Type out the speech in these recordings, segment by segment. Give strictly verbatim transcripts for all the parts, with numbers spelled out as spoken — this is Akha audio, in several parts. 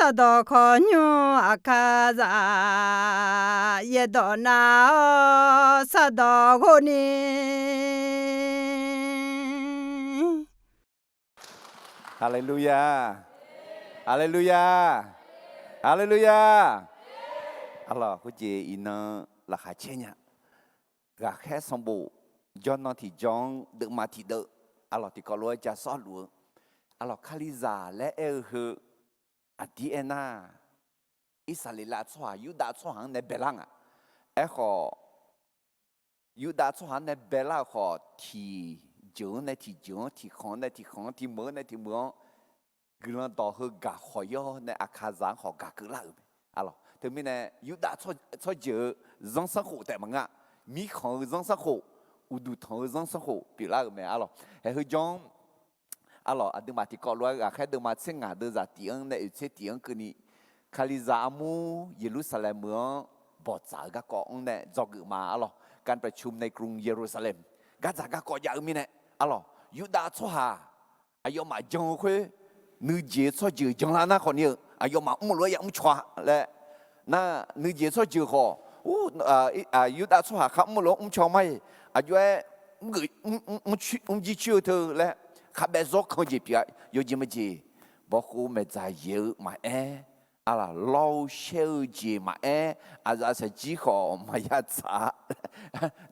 Sardawq khawqnymr aqkaqzaq, yaerdawq nav-awr sardawq ghov ni. Haleluya. Haleluya. Haleluya. Arlawq, khoerjeq iqnan laqkhaq caer nya. Ghaqkhaer sanqbof jawrnan tiqjawr-anr deuvma tiqdeuv, arlawq, tiqkawv lof-aer ja sawr luf-eu, arlawq, Kalizaq laer aer-eu heu aqdir aernar, Irsaqleqlav tsawrhaq, Yurdav tsawrhaq-anr nae baelar nga. Aerkhawf, Yurdav tsawrhaq-anr nae baelar-euq khawf, tiqjeuq-anr nae tiqjeuq-anr, tiqkhanq-anr nae tiqkhanq-anr, tiqmeuq-anr nae tiqmeuq-anr, guiqlanq dawq heugaq khawf yawr nae aqkaqzaq-anr khawf gaq keuvlar-euq mae, arlawq. Teumirnae Yurdav tsawrjeuq-euq zanrsanrkhof taef maqngeur-a. Mirkhanq-eu zanrsanrkhof, uqduq tanq-eu zanrsanrkhof pyeuflar-euq mae, arlawq. Haeq heu jawr-anr, arlawq, aqduimaf tiqkawv lof-aer ghaqkhaer deuvma tser ngaq deuvzaq tiq-anr nae oeq tser tiq-anr keuvni, Kalizaq armur Yeqlursaqlaeq meuq-anr bawqdzaq-eu garkawv-anr nae dzawgeuf ma, arlawq. การประชุมในกรุงเยรูซาเล็ม gardzaq garkawv jav-eu mirnae, arlawq, Yurdav tsawrhaq aqyawfmaf jan-eu khoer, nuijeq-eu tsawrjeuq janlar nar khawfni-eu aqyawfmaf mrluf-aer yamr caw-a laer. Nar nuijeq-eu tsawrjeuq khawf, Yurdav tsawrhaq khar mrluf-anr mrcaw ma-iq, aqjox-aer mrjir coer-eu teu laer, khabaev zawr kan jeq pyeuf-a. Yawjeq majeq, bawkhov maeqdzaq yaeq-eu maqaer, arlawq, lawr-eu shaer-eu jeq maqaer, aqzaf saqjir khawf maqya tsaq-a.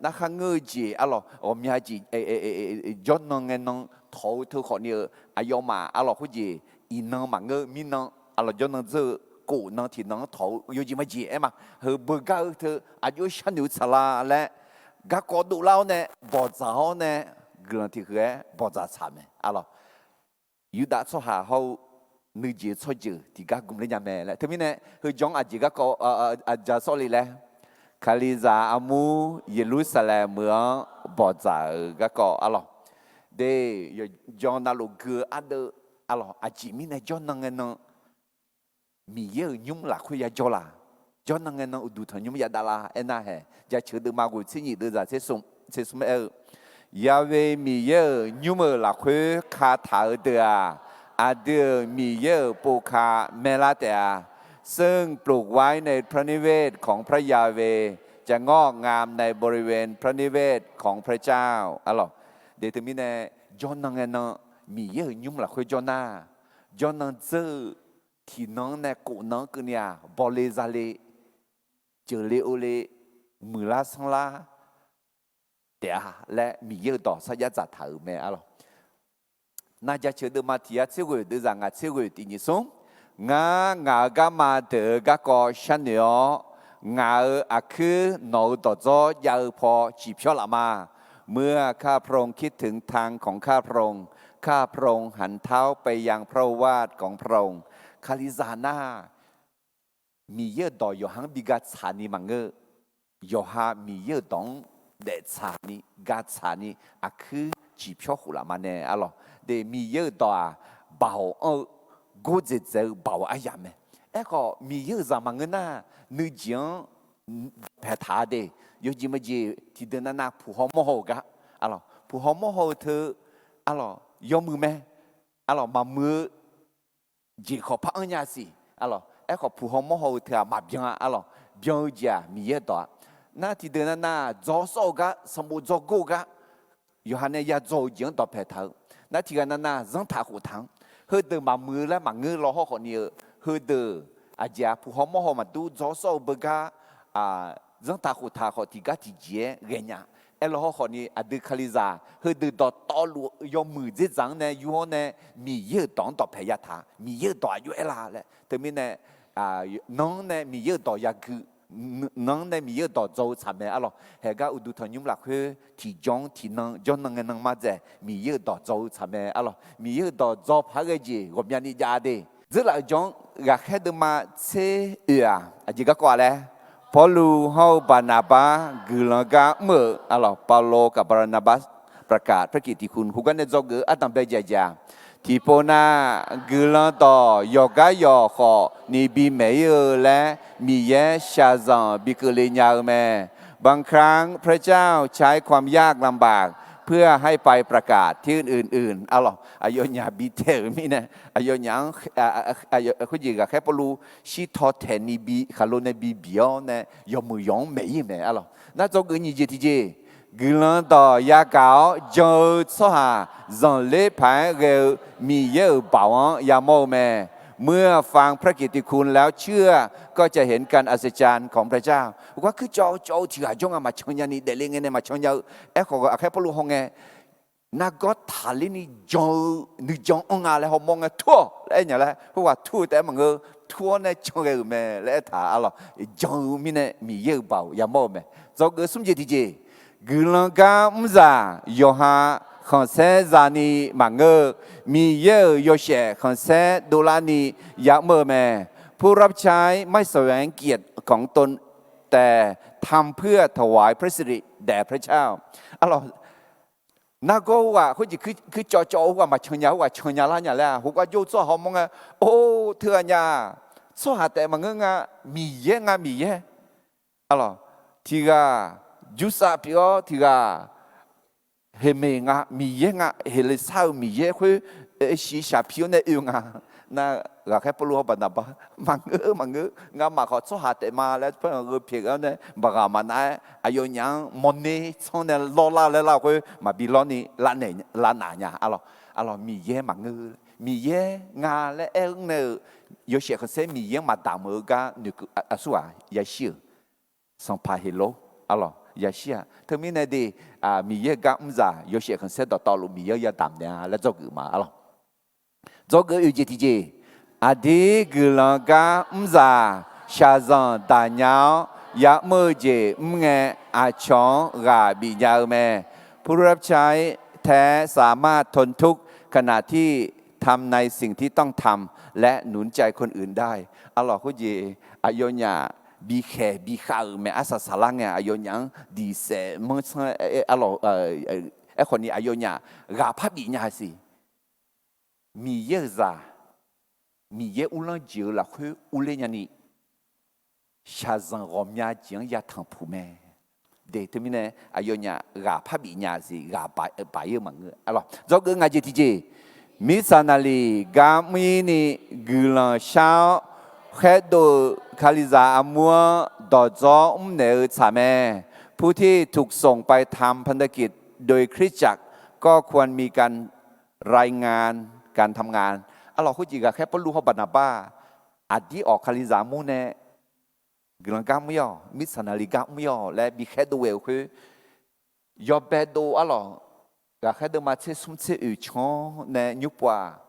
Narkhar ngeur-eu jeq, arlawq, ghawqmya jeq, jawrnan ngae nan tawq-eu teu khawfni-eu aqyawfmaf, arlawq, khoerjeq iqnan maqngeur mirnan, arlawq, jawrnan dzeur-eu kof nan tiqnan-anr tawq-eu yawjeq majeq aer ma. Heu beugar-eu teu aqjox sharnoeq-eu tsaqlar laer, garkawv dovlar-awr nae bawqdzaq-awr nae guiqlanq tiq huiq-aer bawqdzaq tsaq mae, arlawq. Yurdav tsawrhaq hawr-eu nuijeq-eu tsawrjeuq tiqgar gmq ler nya mae laer. Teumirnae heu jawr-anr aqjeq garkawv aqja sawr le laer, Kalizaq armur Yeqlursaqlaeq meuq-anr bawqdzaq-euq garkawv, arlawq, de, yawqjan navluf gui-eu ardeuv, arlawq, aqjeq mirnae jawrnan ngae nan Miqyaer-euq nymr lafkhoer yajawr la? Jawrnan ngae nan uqduq tanqnymr yadav la? Aernar haeq, Jaceuq deuvma ghoeq tser nyiq deuvzaq tser smr aer-eu, Yahweh Miqyaer-euq nymr-euq lafkhoer kataq-eu deuq-aq, aqdui-euq Miqyaer-euq pov ka maelar taef-a. ซึ่งปลูกไว้ในพระนิเวศของพระยาเวห์ จะงอกงามในบริเวณพระนิเวศของพระเจ้า arlawq. De teumirnae, jawrnan ngae nan Miqyaer-euq nymr lafkhoer jawr nar, jawrnan dzeur-eu tiqnan-anr nae kof nan-anr keuvni-aq, bawle zale, jeuqle ovle, muiqlar sanrlar taef-a laer Miqyaer-euq dawq sarjax dzaqtaq-euq mae, arlawq. Nar Jaceuq deuvma tiq yar tser ghoeq deuvzaq ngaq tser ghoeq tiq nyiq smr, Ngar ngaq-euq garma deuq-eu garkawv sharnoeq-awr, ngaq-euq aqkuir nawq-euq dawqdzawr jav-eu paw ciqpyawr laf ma. เมื่อข้าพระองค์คิดถึงทางของข้าพระองค์ ข้าพระองค์หันเท้าไปยังพระโอวาทของพระองค์ Kalizaq nar, Miqyaer-euq dawq yawqha-anr bi ga tsaq ni maqngeur. Yawqha Miqyaer-euq dawq-anr daeftsaq ni, ga tsaq ni, aqkuir ciqpyawr khof laf ma nae, arlawq. De, Miqyaer-euq dawq-aq, baoq anr-eu, gordzaeq dzaeq-eu baoq aryamq mae. Aerkhawf, Miqyaer-euq zaq maqngeur nar, nuijeq-anr dawqpaeq taq-a de. Yawjeq majeq tiqdeuq navnav puq haw mawr haw-euq gar, arlawq, puq haw mawr haw-eu teu, arlawq, yawmuiq mae, arlawq, maqmuiq-eu jeq khawf par anr nya siq, arlawq. Aerkhawf, puq haw mawr haw-eu teu-aq maqbyan-a, arlawq. Byan-eu jeq-aq Miqyaer-euq dawq-a. Nar tiqdeuq navnav dzaw sawr-eu gar, sanqbof dzaw gor-eu gar, yawqha nae ya dzaw-eu jeq-anr dawqpaeq taq-eu. Nar tiqghaq navnav zanrtaq khoftaq-anr, heudeuq maqmuiq-eu laer maqngeur law hawr khawfni-eu, heudeuq aqjeq-aq puq haw mawr haw maqdur dzaw sawr-eu beugar, zanrtaq khoftaq khawf tiqgar tiqjeq-aer ghaenya. Aerlaw hawr khawfni aqdui Kalizaq heudeuq dawqtawvluf yawmuiq dzerdzaq-anr nae yur-awr nae Miqyaer-euq dawq-anr dawqpaeq yataq, Miqyaer-euq dawq aqjox aerlar laer. Teumirnae, nan-anr nae Miqyaer-euq dawq yagui, nan-anr nae Miqyaer-euq dawq dzaw-eu tsaq mae, arlawq. Haeq gar uqduq tanqnymr lafkhoer tiqjawr-anr tiqnan jawrnan ngae nan mardzaeq Miqyaer-euq dawq dzaw-eu tsaq mae, arlawq. Miqyaer-euq dawq dzaw paq-aer ghae jeq ghawqmyani jav de. Dzeurlaf-euq jawr-anr ghaqkhaer deuvma tser oeq-aq, aqjeq garkawv-a laer, Pawrluv hawr-eu Baqnaqbar guiqlanq gar mr-euq, arlawq, เปาโลกับ บานาบัส ประกาศพระกิตติคุณ khoergar nae dzawgeuf-eu ardanqbae jaqjaq. Tiqpov nar, guiqlanq dawq yawqgar yawq khawf ni bimaeq ir-eu laer Miqyaer shaqzanq bi keuvle nya-eu mae. บางครั้งพระเจ้าใช้ความยากลำบาก เพื่อให้ไปประกาศที่อื่นๆ arlawq, aqyawfnyaf bi tae-euq mirnae, aqyawfnyaf-anr khoerjeq ghaqkhaer Pawrluv shirtaw taeqni bi khaqlo nae bi biq-awr nae yawmuiq yawq-anr maeq-ir-eu mae arlawq. Nar dzawgeuf nyiq jeq tiqjeq, guiqlanq dawq yagaq-awr jan-eu tsawrhaq zanqler paq-aer ghae-eu Miqyaer-euq baoq-anr yamawr-eu mae. เมื่อฟังพระกิตติคุณแล้วเชื่อก็จะเห็นการอัศจรรย์ของพระเจ้า Heugar kuircawv cawv-eu tiq ghaq jawr nga maqcan nyani daefle ngae nae maqcan nya-eu. Aerkhawf ghaqkhaer Pawrluv hawngae, nargawr taqler ni jan-eu nuijan anr nga laer hawmawr ngae tur-awq laer aer nya laer khoerghaq tur-eu taef-aer maqngeur, tur-awr nae can ghae-euq mae laer aertaq arlawq. Jan-eu mirnae Miqyaer-euq baoq yamawr-eu mae. Dzawgeuf smr jeq tiqjeq, guiqlanq gar mrzaq yawqha khanqsaer za'ni maqngeur-eu, Miqyaer-euq yawshaef khanqsaer dovlarni ya'mr-eu mae. ผู้รับใช้ไม่แสวงเกียรติของตน แต่ทำเพื่อถวายพระสิริแด่พระเจ้า arlawq. Nargawr khoerghaq khoerjeq kuircawv cawv-eu khoerghaq maqcan nya khoerghaq can nya lar nya laer-aq, heugar jawr-eu tsawrhaq hawmawr ngae, or, teughaq nya, tsawrhaq taef maqngeur nga, Miqyaer nga Miqyaer. Arlawq, tiq ghaq jursav pyeuf-awr tiq ghaq heqmeq nga Miqyaer nga, heqleqsar-euq Miqyaer khoer shiqshaq pi-awr nae oe nga. Nar ghaqkhaer Pawrluv hawr Baqnaqbar maqngeur maqngeur, ngamaf khawf tsawrhaq taef ma laer paer-anr gheu pyaeq-awr nae baqghaq maqnav-aer aqyawfnyaf-anr mawrner tsanr nae lawrlar laer lar-eu khoer maqbi lawrni lavnaf nya arlawq. Arlawq, Miqyaer maqngeur, Miqyaer nga laer aer-anr nae-euq yawshaef khanqsaer Miqyaer-anr maqdamq-eu gar noeqkeuv aqsurghaq yashir-euq sanqpaq heqlor arlawq yashir-aq. Teumirnae de, Miqyaer gar mrzaq yawshaef khanqsaer dawqtawvluf Miqyaer-anr yadamq naeq-a laer dzawgeuf ma arlawq. Dzawgeuf oeq jeq tiqjeq, aqdir guiqlanq gar mrzaq shaqzanq daqnya-awr ya'mr-eu jeq mr ngae, aqcawq-anr ghaq bifnya-eu mae. ผู้รับใช้แท้สามารถทนทุกข์ขณะที่ทำในสิ่งที่ต้องทำและหนุนใจคนอื่นได้ Arlawq, khoerjeq aqyawfnyaf bikhaeq bikhav-euq mae. Arsaq saqlar ngae aqyawfnyaf-anr diqsaef manrtsanr arlawq. Aerkhawf ni aqyawfnyaf ghaq par bifnya siq. Miqyaer-euq zaq, Miqyaer uvlanr jeq-eu lafkhoer urler nyani shaqzanq ghawqmya jeq-anr yatanq puq mae. De teumirnae aqyawfnyaf ghaq par bifnya siq, ghaq baq-ir-eu maqngeur. Arlawq, dzawgeuf ngaq jeq tiqjeq, mirtsaq naqliq gar mr-ir ni guiqlanq shar-awr khaerdov-eu Kalizaq armur-anr dawqdzawr mrnaeq-eu tsaq mae. ผู้ที่ถูกส่งไปทำพันธกิจโดยคริสตจักรก็ควรมีการรายงานการทำงาน Arlawq, khoerjeq ghaqkhaer Pawrluv hawr Baqnaqbar aqdir awq Kalizaq armur nae guiqlanq gar mr-ir-awq, mirtsaq naqliq gar mr-ir-awq laer bi khaerdov ghae-eu khoer, yawbae dov arlawq, ghaqkhaer deuvma tser smr tser oeq can-awr nae nymr pov-aq,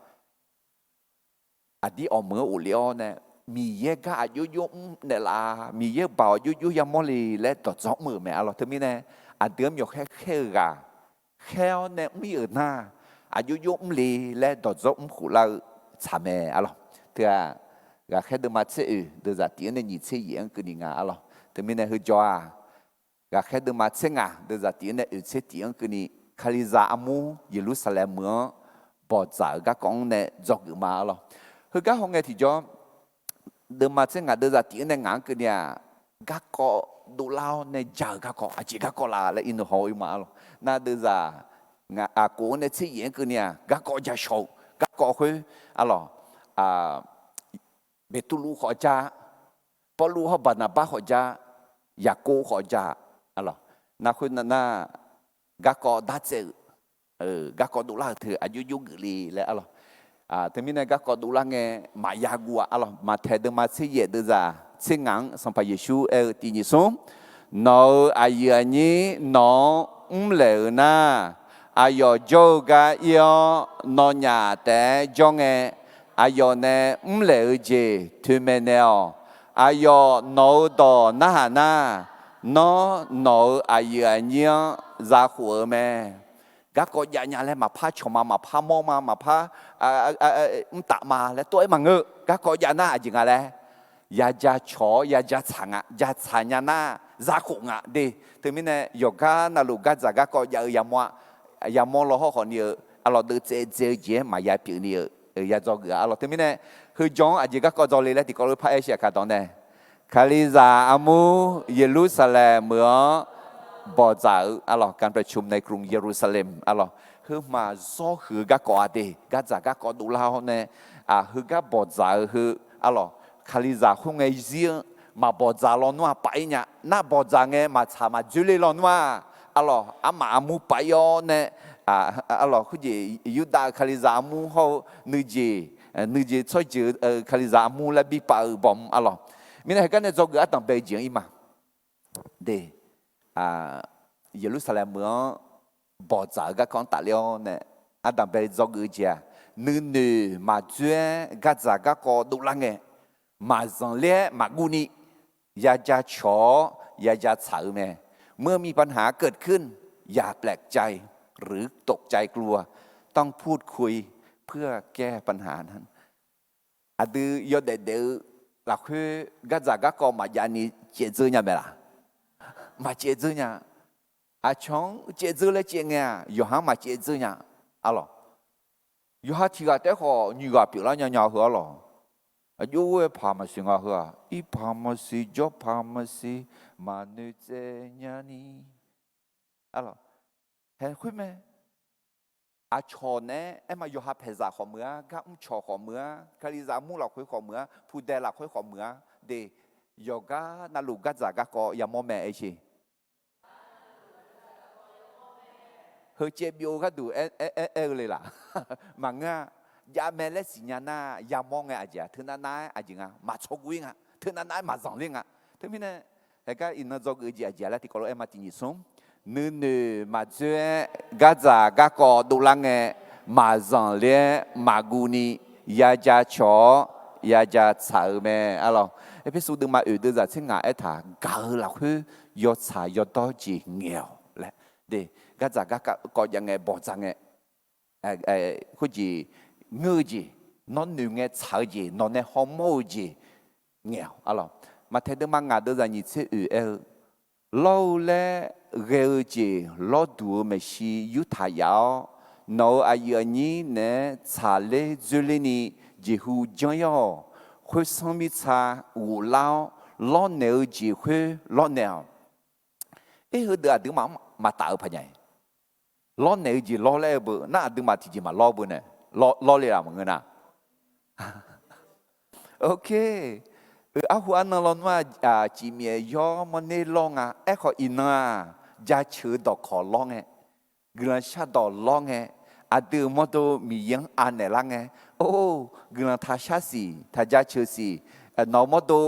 aqdir awq meuq-anr ghofle-awr nae, Miqyaer gar aqjox jox mr naeqlaf-a, Miqyaer-euq baoq aqjox jox yamawr le laer dawqdzawr mr-euq mae. Arlawq, teumirnae aqdui-anr myawqkhaer khaer-eu ghaq khaer-awr nae mr-ir-euq nar, aqjox jox mr le laer dawqdzawr mr khoflar-eu tsaq mae. Arlawq, teu-aq, ghaqkhaer deuvma tser oeq deuvzaq tiq-anr nae nyiq tser yaef-anr keuvni nga. Arlawq, teumirnae heujawr-aq, ghaqkhaer deuvma tser ngaq deuvzaq tiq-anr nae oeq tser tiq-anr keuvni, Kalizaq armur Yeqlursaqlaeq meuq-anr bawqdzaq-euq garkawv-anr nae dzawgeuf ma. Arlawq, heugar hawngae tiqjawr, deuvma tser ngaq deuvzaq tiq-anr nae ngaq-anr keuvni-aq, garkawv dovlar-awr nae ja-euq garkawv aqjeq garkawv la laer iqnan haw-eu ma. Arlawq, nar deuvzaq aqkof-anr nae tser yaef-anr keuvni-aq, garkawv ja shawq-eu garkawv khoer, arlawq, Beqtuvluv khawf ja, Pawrluv hawr Baqnaqbar khawf ja, Yaqkov khawf ja, arlawq, nar khoer nar, garkawv dartsaev-euq, garkawv dovlar-euq teu aqjox jox geufle laer. Arlawq, teumirnae garkawv dovlar ngae maqya guv-aq. Arlawq, Maqtaeq deuvma tser yaef deuvzaq tser ngaq-anr Sanqpaq Yeqsur aer-eu tiq nyiq smr, Nawq-euq aqyuif aqnyir nawq-anr mrlaeq-euq nar, aqyawf jawr-eu gar ir-awr nawnyaf taef-aer jawr ngae, aqyawf nae mrlaeq-eu jeq toeqmaeq naeq-awq. Aqyawf nawq-eu dawq narhaq nar, nawr nawq-euq aqyuif aqnyir-anr zakhof-eu mae. Garkawv jav nya laer maqpar cawq ma, maqpar mawr ma, maqpar mrtaf ma laer tov-aer maqngeur. Garkawv jav nar aqjeq nga laer, yaja cawq-awr yaja tsaq nga, ja tsaq nya nar zakhof nga de. Teumirnae yawqgar navluf gardzaq garkawv jav-eu yamawr-a, yamawr law hawr khawf ni-eu, arlawq, deuvtsaev dzae-eu jeq-aer maqya pyeuf ni-eu, ya dzawgeuf-a. Arlawq, teumirnae heujan-anr aqjeq garkawv dzaw le laer tiqkawv lof par aer shir-aq ka dawq nae, Kalizaq armur Yeqlursaqlaeq meuq-anr bawqdzaq-eu arlawq, การประชุมในกรุงเยรูซาเล็ม arlawq, heu hmq-aq zawr huiq-eu garkawv-a de, gardzaq garkawv dovlar-awr nae, heugar bawqdzaq-eu heu arlawq, Kalizaq khoerngae zir-eu maqbawqdzaq lawnmr-aq paf-ir nya. Nar bawqdzaq ngae maqtsaq maqdzoerler lawnmr-aq, arlawq, armaf armur paf-ir-awr nae, arlawq, khoerjeq Yurdav-euq Kalizaq armur hawr-eu nuijeq, nuijeq tsawrjeuq-eu Kalizaq armur laer bipaf-euq bawq mr arlawq. Mirnae heugar nae dzawgeuf ardanq bae-eu jeq-anr ir ma. De, Yeqlursaqlaeq meuq-anr bawqdzaq-eu garkawv-anr tafler-awr nae, ardanq bae dzawgeuf-eu jeq-aq, nuinoeq maqdzoer-aer gardzaq garkawv dovlar ngae, maqzanqler-aer maqguv ni, yaja cawq-awr yaja tsaq-eu mae. เมื่อมีปัญหาเกิดขึ้น อย่าแปลกใจ หรือตกใจกลัว ต้องพูดคุยเพื่อแก้ปัญหานั้น Aqdui yawdaef daef-eu lafkhoer gardzaq garkawv maqjav ni caevdzeur nya mae laq? Maqcaevdzeur nya. Aqcawq-anr caevdzeur laer caev ngae-aq, yawqha-anr maqcaevdzeur nya. Arlawq, yawqha tiq ghaq taef-aer khawf nyiq ghaq pyeuflar nya nya heu arlawq. Aqjox-aer paq maqsiq nga heu-aq, irpaq maqsiq, jawrpaq maqsiq, maqnoeq tsaev nya ni. Arlawq, haeq khoer mae. Aqcawq naeq-aer aerma, yawqha paeqzaq khawf meuq-ar, gar mrcawq khawf meuq-ar, Kalizaq mur lafkhoer khawf meuq-ar, pudae lafkhoer khawf meuq-ar, de, yawqgar navluf gardzaq garkawv yamawr mae aer sheq. Heu caev byov-eu gharduq aer-eu le laq? Maqngeur-a. Jav mae laer siqnya nar yamawr ngae aqjeq-a, teunav nav-aer aqjeq nga maqtawr guv-ir nga, teunav nav-aer maqzanqler nga. Teumirnae, haeqgar iqnan dzawgeuf-eu jeq aqjeq-a laer tiqkawv lof-aer ma tiq nyiq smr, nuinoeq maqdzoer-aer gardzaq garkawv dovlar ngae, maqzanqler-aer maqguv ni, yaja cawq-awr yaja tsaq-eu mae. Arlawq, Erpersu deuvma oeq deuvzaq tser ngaq aertaq, gaq-eu lafkhoer yawtsaq yawdawr jeq ngaeq-awq laer. De, gardzaq garkawv jav ngae bawqdzaq ngae, khoerjeq ngeur-eu jeq, nawr noeq ngae tsaq-eu jeq, nawq nae hawmawr-eu jeq ngaeq-awq. Arlawq, Maqtaeq deuvma ngaq deuvzaq nyiq tser oeq aer-eu, lawr-eu laer ghae-eu jeq lawrduq-eu maeqshi yurtaq yaf-awr, nawq-euq aqyuif aqnyir naeq-aer tsaqler dzoerler ni jeqhu janr-ir-awq. Khoersanr mirtsa ghoflar-awr, lawrnaeq-eu jeq khoer lawrnaeq-awq. Aer, heudeuq aqduimaf-anr maqtaf-eu paqnya-iq, lawrnaeq-eu jeq lawr laer-eu beu nar, aqduimaf tiqjeq maqlawr beu nae, lawr le-aq maqngeur nar. Ok. Oe, arhu arnan lawnmr-aq, cifmyaef yawr mawrner lawr nga. Aerkhawf iqnan-aq, jaceuq-eu dawqkawq lawr ngae, guiqlanq shardawq lawr ngae, aqdui-euq mawrdo Miqyaer-anr anaeq lar ngae, or, guiqlanq taq shar siq, taq jaceuq siq, nawq-eu mawrdo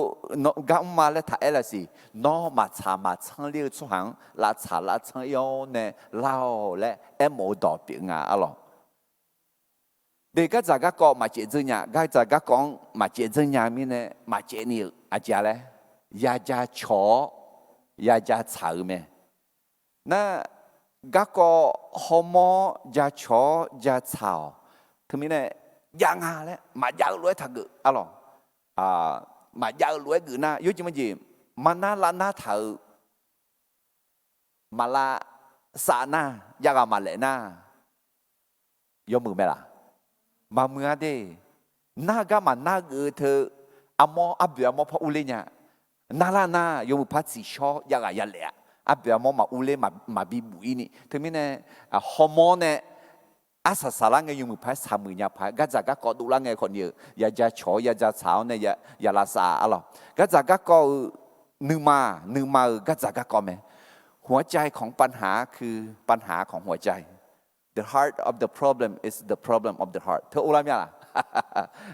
gar mrma laer taq aer laf siq, nawr maqtsaq maqtsanr ler-eu tsawrhaq-anr lavtsaq lavtsanr-ir-awr nae lar-awq laer aermawf-eu dawq pyeuf nga arlawq. De, gardzaq garkawv maqcaevdzeur nya, gardzaq garkawv-anr maqcaevdzeur nya mirnae maqcaevni-euq aqjeq-a laer, yaja cawq-awr yaja tsaq-eu mae. Nar, garkawv hawmawr-awr jacawq-awr jatsaq-awq. Teumirnae, jav nga laer maqjav-eu lof-aer taqgeuf arlawq. Maqjav-eu lof-aer geuf nar, yawjeq maqjeq, maqnar lavnar taq-eu maqlav sav nar, jav ghaq maqlaef nar, yawmuiq mae laq? Maqmuiq-a de. Nar gar maqnar geuf-eu teu, armawr arboeq armawr par urler nya. Narlar nar yawmuiq par tsiqshawr jav ghaq yalaef-a. Arboeq armawr maqurler, maqbi buf-ir ni. Teumirnae, hawmawr nae arsaq saqlar ngae yawmuiq par-aer saqmuiq nya paq-aer, gardzaq garkawv dovlar ngae khawfni-euq yaja cawq-awr yaja tsaq-awr nae yalavsav arlawq. Gardzaq garkawv-euq nuima, nuima-euq gardzaq garkawv mae. หัวใจของปัญหาคือปัญหาของหัวใจ The heart of the problem is the problem of the heart. Teu or lar mya laq?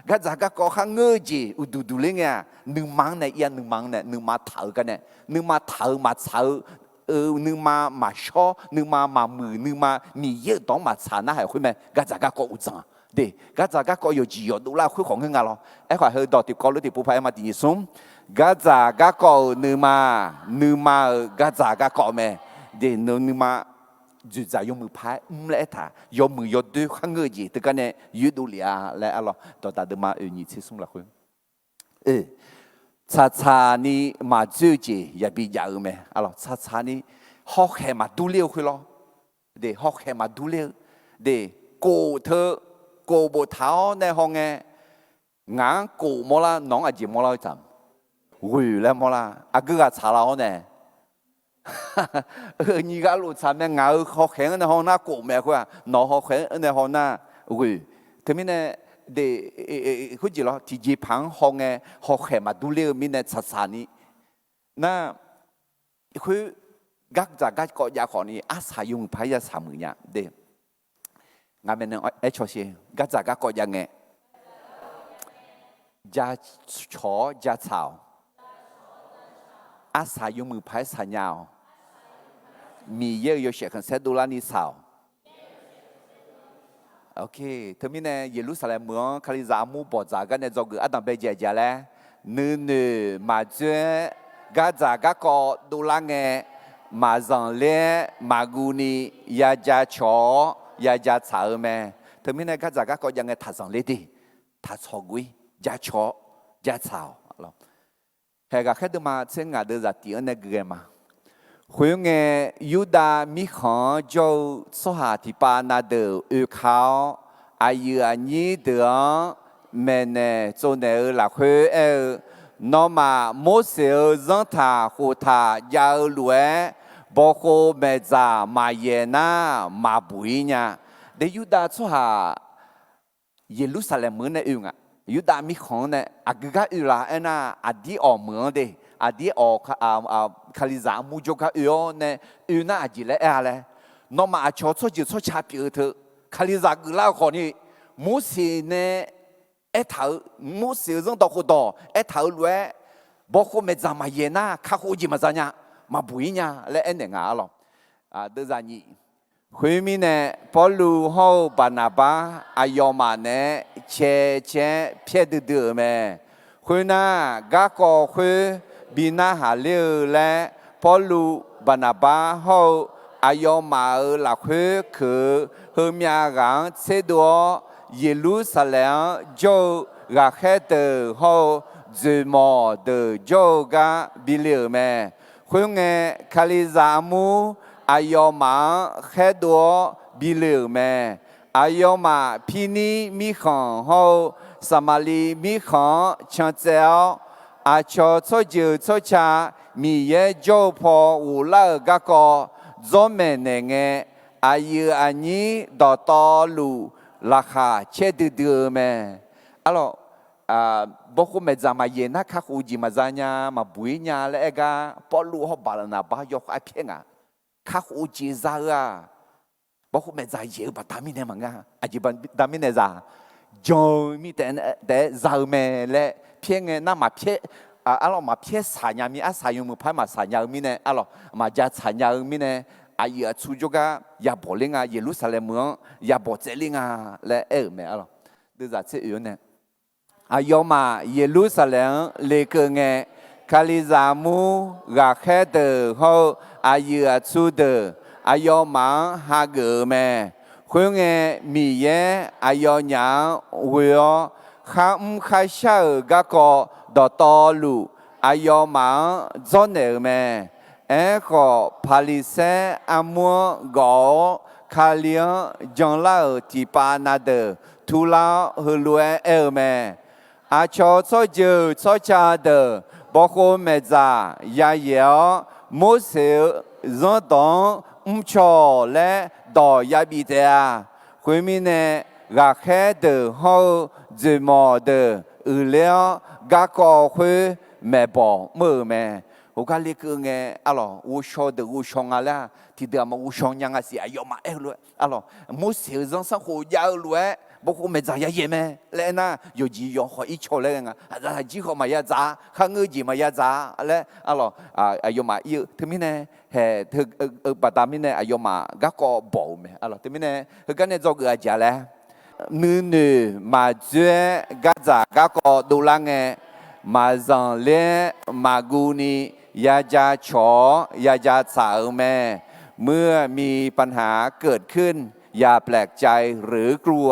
Gardzaq garkawv kharngeur-eu jeq uqduq duq ler ngae-aq, nuima-anr nae ir-a, nuima-anr nae, nuima taq-eu gar nae, nuima taq-eu maqtsaq-eu, nuima maqshawr, nuima maqmuiq, nuima Miqyaer-euq dawq-anr maqtsaq narhaq khoer mae, gardzaq garkawv uqdzan-a. De, gardzaq garkawv yawqjeq yawqdov lar khoer khawf ngeur nga lawr. Aerkhawf heu dawq tiqkawv lof tiqpov paq-aer ma tiq nyiq smr, gardzaq garkawv-euq nuima, nuima-euq gardzaq garkawv mae. De, nuima dzoeqdzaq yawmuiq par-aer mr laer aertaq, yawmuiq yawdoer kharngeur-eu jeq teugar nae yoerdov lef-a laer arlawq. Dawqdaq deuvma oeq nyiq tser smr lafkhoer, tsaqtsaq ni maqdzoer-eu jeq yabi jav-eu mae arlawq. Tsaqtsaq ni hawkhaeq maqdur ler-eu khoer lawr. De, hawkhaeq maqdur ler-eu. De, kof teu, kof boftaq-awr nae hawngae, ngaq-anr kof mawrlar, nawq-anr aqjeq mawrlar-eu tsaq? Ghoeq laer mawrlar. Aqgeu ghaq tsaqlar-awr nae, Nyiq ghaq lof tsaq mae, ngaq-euq hawkhaeq-anr nae hawnar kof mae khoer-aq, nawq-euq hawkhaeq-anr nae hawnar ghoe. Teumirnae, de, khoerjeq lawr, tiqjeq paq-anr hawngae hawkhaeq maqdur ler-eu mirnae tsaqtsaq ni. Nar, khoer gardzaq garkawv jav khawf ni arsaq yawmuiq paq-aer ya saq muiq nya de. Ngaq maeqnaeq aer cawsher, gardzaq garkawv jav ngae, jacawq-awr jatsaq-awq. Arsaq yawmuiq paq-aer saqnya-awq. Miqyaer-euq yawshaef khanqsaer dovlarni saq-awq. Teumirnae Yeqlursaqlaeq meuq-anr Kalizaq armur bawqdzaq-eu gar nae dzawgeuf ardanq bae jaeq jaeq laer, nuinoeq maqdzoer-aer gardzaq garkawv dovlar ngae, maqzanq ler-aer maqguv ni ya jacawq-awr ya jatsaq-eu mae. Teumirnae gardzaq garkawv jav ngae taqzanq ler de, taqtsawq guv-ir, jacawq-awr jatsaq-awq. Haeq ghaqkhaer deuvma tser ngaq deuv zaqtiq-anr nae guiqghae ma. Khoerngae, Yurdav mirkhanq-anr jawr-eu tsawrhaq tiqpav na deuq oeka-awr, aqyuif aqnyir deuq-anr maeqnaeq tsovnaeq-eu lafkhoer aer-eu, Nawmaf Morseq-euq zanrtaq khoftaq jav-eu lof-aer, bawkhov maeqdzaq maqyaeq nar maqbuq-ir nya. De, Yurdav tsawrhaq Yeqlursaqlaeq meuq-anr nae oe nga. Yurdav mirkhanq-anr nae aqgeu gar oe la aernar, aqdir awq meuq-anr de, aqdir awq, Kalizaq armur jawrgar oe-awr nae, oe nar aqjeq laer aer-a laer, nawmaf aqcawq tsawrjeuq tsawrca pyeuf-eu teu, Kalizaq geuflar-eu khawf ni, Morseq nae aertaq-euq, Morseq-euq zanrdawq khofdawq aertaq-euq lof-aer, bawkhov maeqdzaq maqyaeq nar kakhof-eu jeq maqza nya, maqbuq-ir nya laer aernaeq nga arlawq. Deuvzaq nyiq. Khoermirnae, Pawrluv hawr-eu Baqnaqbar aqyawfmaf naeq-aer cae cae-aer pyaer duidui-euq mae. Khoernar, garkawv khoer bi narhaq ler-eu laer, Pawrluv, Baqnaqbar hawr-eu aqyawfmaf-euq lafkhoer keuq-eu heumyav ghaq-anr tserdov-awr, Yeqlursaqlaeq-anr jawr-eu ghaqkhaer deuq hawr-eu dzoeqmawq deuq jawr-eu gar bi le-euq mae. Khoerngae, Kalizaq armur aqyawfmaf-anr khaerdov-awr bi le-euq mae. Aqyawfmaf Pirnir mirkhanq hawr-eu Saqmaqliv mirkhanq-anr cantsaev-awr, aqcawq tsawrjeuq tsawrca Miqyaer jawr-eu paw ghoflar-euq garkawv dzawrmaeq naeq ngae, aqyuif aqnyir dawqtawvluf laqkhaq caer duidui-eu mae. Arlawq, bawkhov maeqdzaq maqyaeq nar kakhof-eu jeq maqza nya, maqbuq-ir nya laer aer gar, Pawrluv hawr Baqnaqbar yawkhav pyaer nga. Kakhof-eu jeq za-eu-aq, bawkhov maeqdzaq yaeq-eu baqda mirnae maqngeur-a. Aqjeq baqda mirnae za, jan-eu mirnae taef-aer za-eu mae laer pyaer ngae nar, maqpyaer, arlawq, maqpyaer saqnya mir, arsaq yawmuiq paq-aer maqsaqnya-eu mirnae, arlawq, maqja tsaqnya-eu mirnae, aqyuif aqtsu jawrgar yabawq ler nga, Yeqlursaqlaeq meuq-anr yabawq tsaevler nga laer aer-euq mae arlawq. Deuvzaq tser oe-anr nae, aqyawfmaf Yeqlursaqlaeq-anr lekeuv ngae, Kalizaq armur ghaqkhaer deuq hawr-eu aqyuif aqtsu deuq aqyawfmaf-anr hageuf-eu mae. Khoerngae, Miqyaer aqyawfnyaf-anr ghoe-awr, kharmr kharshar-euq garkawv dawqtawvluf aqyawfmaf-anr dzawrnaeq-euq mae. Aerkhawf, Paqliqsaer armur-anr gawf-awr, Kali-anr janlar-euq tiqpav na deuq turlar-awr, heulof-aer aer-eu mae. Aqcawq tsawrjeuq tsawrca deuq bawkhov maeqdzaq yayaeq-awr, Morseq-euq zanrdawq-anr mrcaw-awq laer dawq yabif taef-a. Khoermirnae, ghaqkhaer deuq hawr-eu dzoeqmawq deuq uiqler-awr, garkawv khoer maeqbawq mr-euq mae. Heugar lekeuv ngae, arlawq, ghovshaw deuq ghovshaw nga laer-aq, tiqdeuq aqma ghovshaw nya nga siq, aqyawfmaf aer-eu lof-aer, arlawq, Morseq-euq zanrsanrkhof jav-eu lof-aer bawkhov maeqdzaq yayaeq mae laer aernar, yawqjeq yawqkhawf ircaw laer ghae nga. Aqda aqjir khawf maqya dzaq-a, kharngeur jeq maqya dzaq-a laer, arlawq, aqyawfmaf ir-eu teumirnae, haeq, baqda mirnae aqyawfmaf garkawv bawq-euq mae. Arlawq, teumirnae heugar nae dzawgeuf-a jeq-a laer, nuinoeq maqdzoer-aer gardzaq garkawv dovlar ngae, maqzanq ler-aer maqguv ni ya jacawq-awr ya jatsaq-euq mae. เมื่อมีปัญหาเกิดขึ้น อย่าแปลกใจหรือกลัว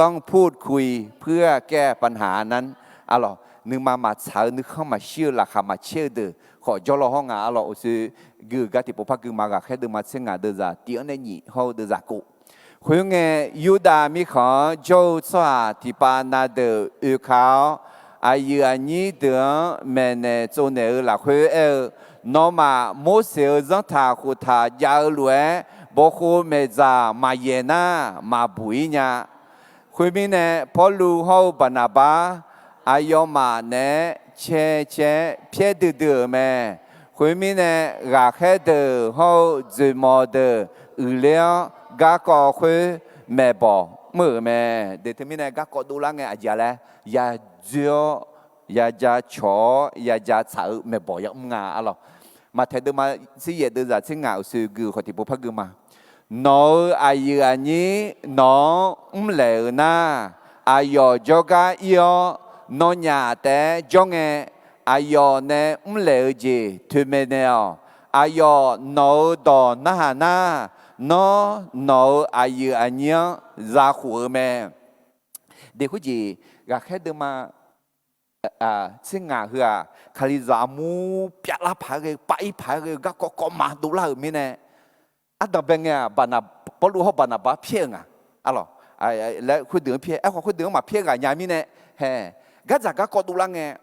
ต้องพูดคุยเพื่อแก้ปัญหานั้น Arlawq, nuima maqtsaq-eu nuikhanr maqshir-eu laqkhaq maqcaer-eu deuq khawf jawrlaw hawr nga. Arlawq, uqshoe gui-euq gar tiqpov par gui ma. Ghaqkhaer deuvma tser ngaq deuvzaq tif-anr nae nyiq hawr-eu deuvzaq kov. Khoerngae, Yurdav mirkhanq-anr jawr-eu tsawrhaq tiqpav na deuq oeka-awr, aqyuif aqnyir deuq-anr maeqnaeq tsovnaeq-eu lafkhoer aer-eu, Nawmaf Morseq-euq zanrtaq khoftaq jav-eu lof-aer, bawqkhov maeqzaq maqyaeq nar maqbuq-ir nya. Khoermirnae, Pawrluv hawr-eu Baqnaqbar aqyawfmaf naeq-aer cae cae-aer pyaer duidui-euq mae. Khoermirnae, ghaqkhaer deuq hawr-eu dzoeqmawq deuq uiqler-awr, garkawv khoer maeqbawq mr-euq mae. Teumirnae, garkawv dovlar ngae aqjeq-a laer, ya dzoer-awr, ya ja cawq-awr, ya ja tsaq-eu maeqbawq yamr nga arlawq. Maqtaeq deuvma tser yaef deuvzaq tser ngaq uqshoe gui-euq khawf tiqpov par gui ma. Nawq-euq aqyuif aqnyir nawq-anr mrlaeq-euq nar, aqyawf jawrgar ir-awr, nawnyaf taef-aer jawr ngae, aqyawf nae mrlaeq-eu jeq toeqmaeq naeq-awq. Aqyawf nawq-euq dawq narhaq nar, nawr nawq-euq aqyuif aqnyir-anr zakhof-eu mae. Deq khoerjeq ghaqkhaer deuvma tser ngaq heu-aq, Kalizaq armur pyavlar paq-aer ghae, pav-ir paq-aer ghae-eu garkawv kawv ma dovlar-euq mirnae, ardanqbae ngae-aq, Pawrluv hawr Baqnaqbar pyaer-eu nga. Arlawq, laer khoerdeuq-anr pyaer. Aerkhawf, khoerdeuq-anr maqpyaer ghaq nya mirnae, hae, gardzaq garkawv dovlar ngae,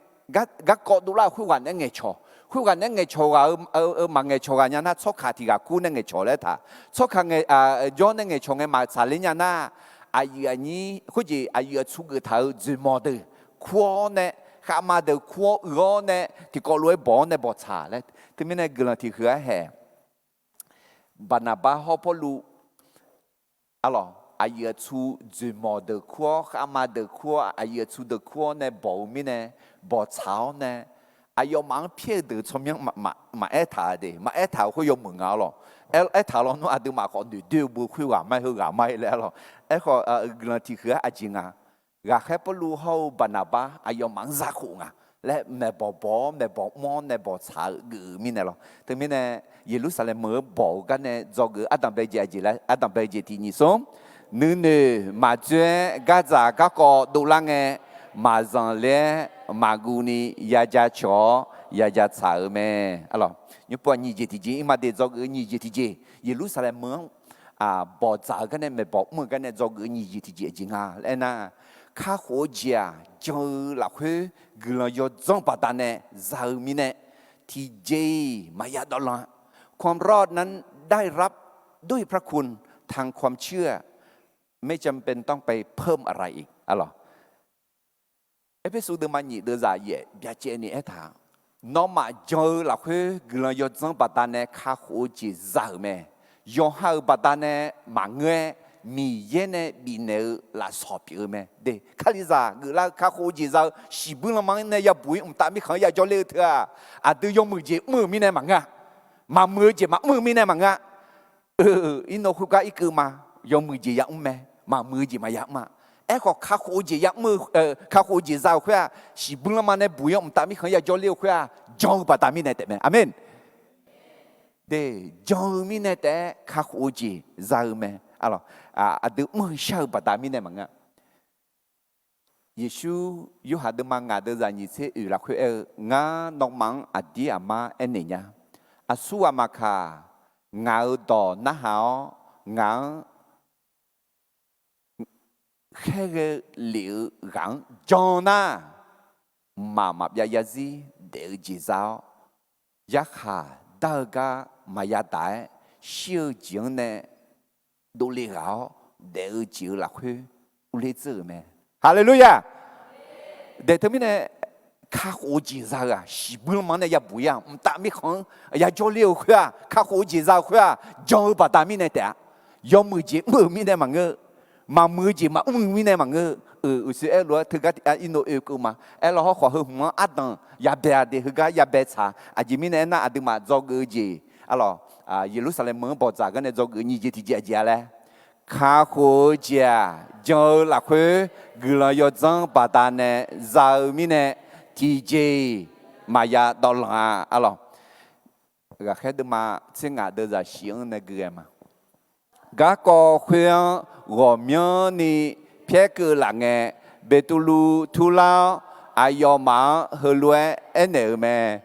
garkawv dovlar-euq khoerghaq naeq-aer ngaeqcawq, khoerghaq naeq-aer ngaeqcawq ghaq-eu, maqngaeqcawq ghaq nya nar, tsawrkaq tiq ghaq kur nae ngaeqcawq laer taq. Tsawrkaq jawr nae ngaeqcawq ngae maqtsaq ler nya nar, aqyuif aqnyir khoerjeq aqyuif aqtsu geuf taq-euq dzoeqmawq deuq kur-awr nae, khavma deuq kur-awr uiq-awr nae, tiqkawv lof-aer bawq-awr nae bawqtsaq laer. Teumirnae guiqlanq tiq huiq-aer haeq. Baqnaqbar hawr Pawrluv, arlawq, aqyuif aqtsu dzoeqmawq deuq kur-awr, khavma deuq kur-awr, aqyuif aqtsu deuq kur-awr nae bawq-eu mirnae, bawqtsaq-awr nae, aqyawfmaf-anr pyaer-eu deuq tsawrmyanr maqaer taq-a de, maqaer taq-euq khoer yawmuiq nga arlawq. Aer taq lawnmr aqduimaf khawf noeqdoer-eu beu khoerghaq ma-aer heughaq ma-aer laer arlawq. Aerkhawf, guiqlanq tiq huiq-aer aqjeq nga. Ghaqkhaer Pawrluv hawr-eu Baqnaqbar aqyawfmaf-anr zakhof nga laer maeqbawq bawq-awr, maeqbawq mr-awr nae bawqtsaq-eu geuf-eu mirnae lawq. Teumirnae, Yeqlursaqlaeq meuq-eu bawq-eu gar nae dzawgeuf-eu ardanqbae jeq aqjeq laer, ardanqbae jeq tiq nyiq smr, nuinoeq maqdzoer-aer gardzaq garkawv dovlar ngae, maqzanq ler-aer maqguv ni ya ja cawq-awr ya ja tsaq-euq mae. Arlawq, nymrpov-aq nyiq jeq tiqjeq, irma de dzawgeuf-eu nyiq jeq tiqjeq, Yeqlursaqlaeq meuq-anr bawqdzaq-eu gar nae maeqbawq mr-eu gar nae dzawgeuf-eu nyiq jeq tiqjeq aqjeq nga laer aernar, kakhof-eu jeq-aq jan-eu lafkhoer guiqlanq yawdzanr baqdanae za-eu mirnae, tiqjeq-iq maqya dawvlanq-a. ความรอดนั้นได้รับด้วยพระคุณ ทางความเชื่อ ไม่จำเป็นต้องไปเพิ่มอะไรอีก arlawq. Erpersu deuvma nyiq deuvzaq yaef byacaevni aertaq, nawmaf jan-eu lafkhoer guiqlanq yawdzanr baqdanae kakhof-eu jeq za-euq mae. Yawqha-euq baqdanae maqngeur-aer, Miqyaer nae bifnaeq-eu lafsawq pyeuf-eu mae. De, Kalizaq geuflar-eu kakhof-eu jeq za-eu shiqbuir lanma-anr nae yabuq-ir mqtav mirkhanq-anr yajawr ler-eu teu-aq, aqdui yawmuiq jeq mr-euq mirnae maqngeur-a. Maqmuiq-eu jeq maqmr-eu mirnae maqngeur-a. Irnov khoergar irkeuv ma. Yawmuiq jeq yamr mae. Maqmuiq-eu jeq maqya mr-a. Aerkhawf, kakhof-eu jeq yamr-eu, kakhof-eu jeq za-eu khoer-aq, shiqbuir lanma nae buq-ir-anr mqtav mirkhanq-anr yajawr ler-eu khoer-aq, jan-eu baqda mirnae taef mae. Aqmeq. De, jan-eu mirnae taef-aer kakhof-eu jeq za-eu mae. Aqdui mr-eu shar-eu baqda mirnae maqngeur-a. Yeqsur Yorhaq deuvma ngaq deuvzaq nyiq tser oeq lafkhoer aer-eu, Ngar nawmaf-anr aqdir aqmar aernaeq nya. Aqsurghaq maqkaq, ngaq-euq dawq narhaq-awr ngaq-anr khaerghae lef-eu ghaq-anr jan nar, mqmaq maqbyav yarzir daef-eu jeq za-awr, yarkhaq dar-eu gar maqya daq-aer shir-eu jeq-anr nae dovle ghaq-awr daef-eu jeq-euq lafkhoer urler dzeur-euq mae. Haleluya! Daef teumirnae, kakhof-eu jeq za-eu-aq, shiqbuir lanma-anr nae yabuq-ir-aq, mqtav mirkhanq-anr yajawr ler-eu khoer-aq, kakhof-eu jeq za-eu khoer-aq, jan-eu baqda mirnae taef-a. Yawmuiq jeq mr-euq mirnae maqngeur-eu, maqmuiq-eu jeq maqmr-eu mirnae maqngeur-eu. Uqshoe aerlof-aer teugar irnov oekeuv ma. Aerlawr hawrkhawf heu hmq-anr ardanq yabae-a de, heugar yabae tsaq. Aqjeq mirnae aernar, aqduimaf dzawgeuf-eu jeq, arlawq, Yeqlursaqlaeq meuq-anr bawqdzaq gar nae dzawgeuf nyiq jeq tiqjeq aqjeq-a laer, kakhof-eu jeq-aq jan-eu lafkhoer guiqlanq yawdzanr baqdanae za-eu mirnae, tiqjeq-iq maqya dawvlanq-a, arlawq. Ghaqkhaer deuvma tser ngaq deuvzaq shif-anr nae gui ghae ma. Garkawv khoer-anr ghawqmyanrni pyaerkeuv laf ngae, Beqtuvluv turlar-awr, aqyawfmaf-anr heulof-aer aernaeq-eu mae.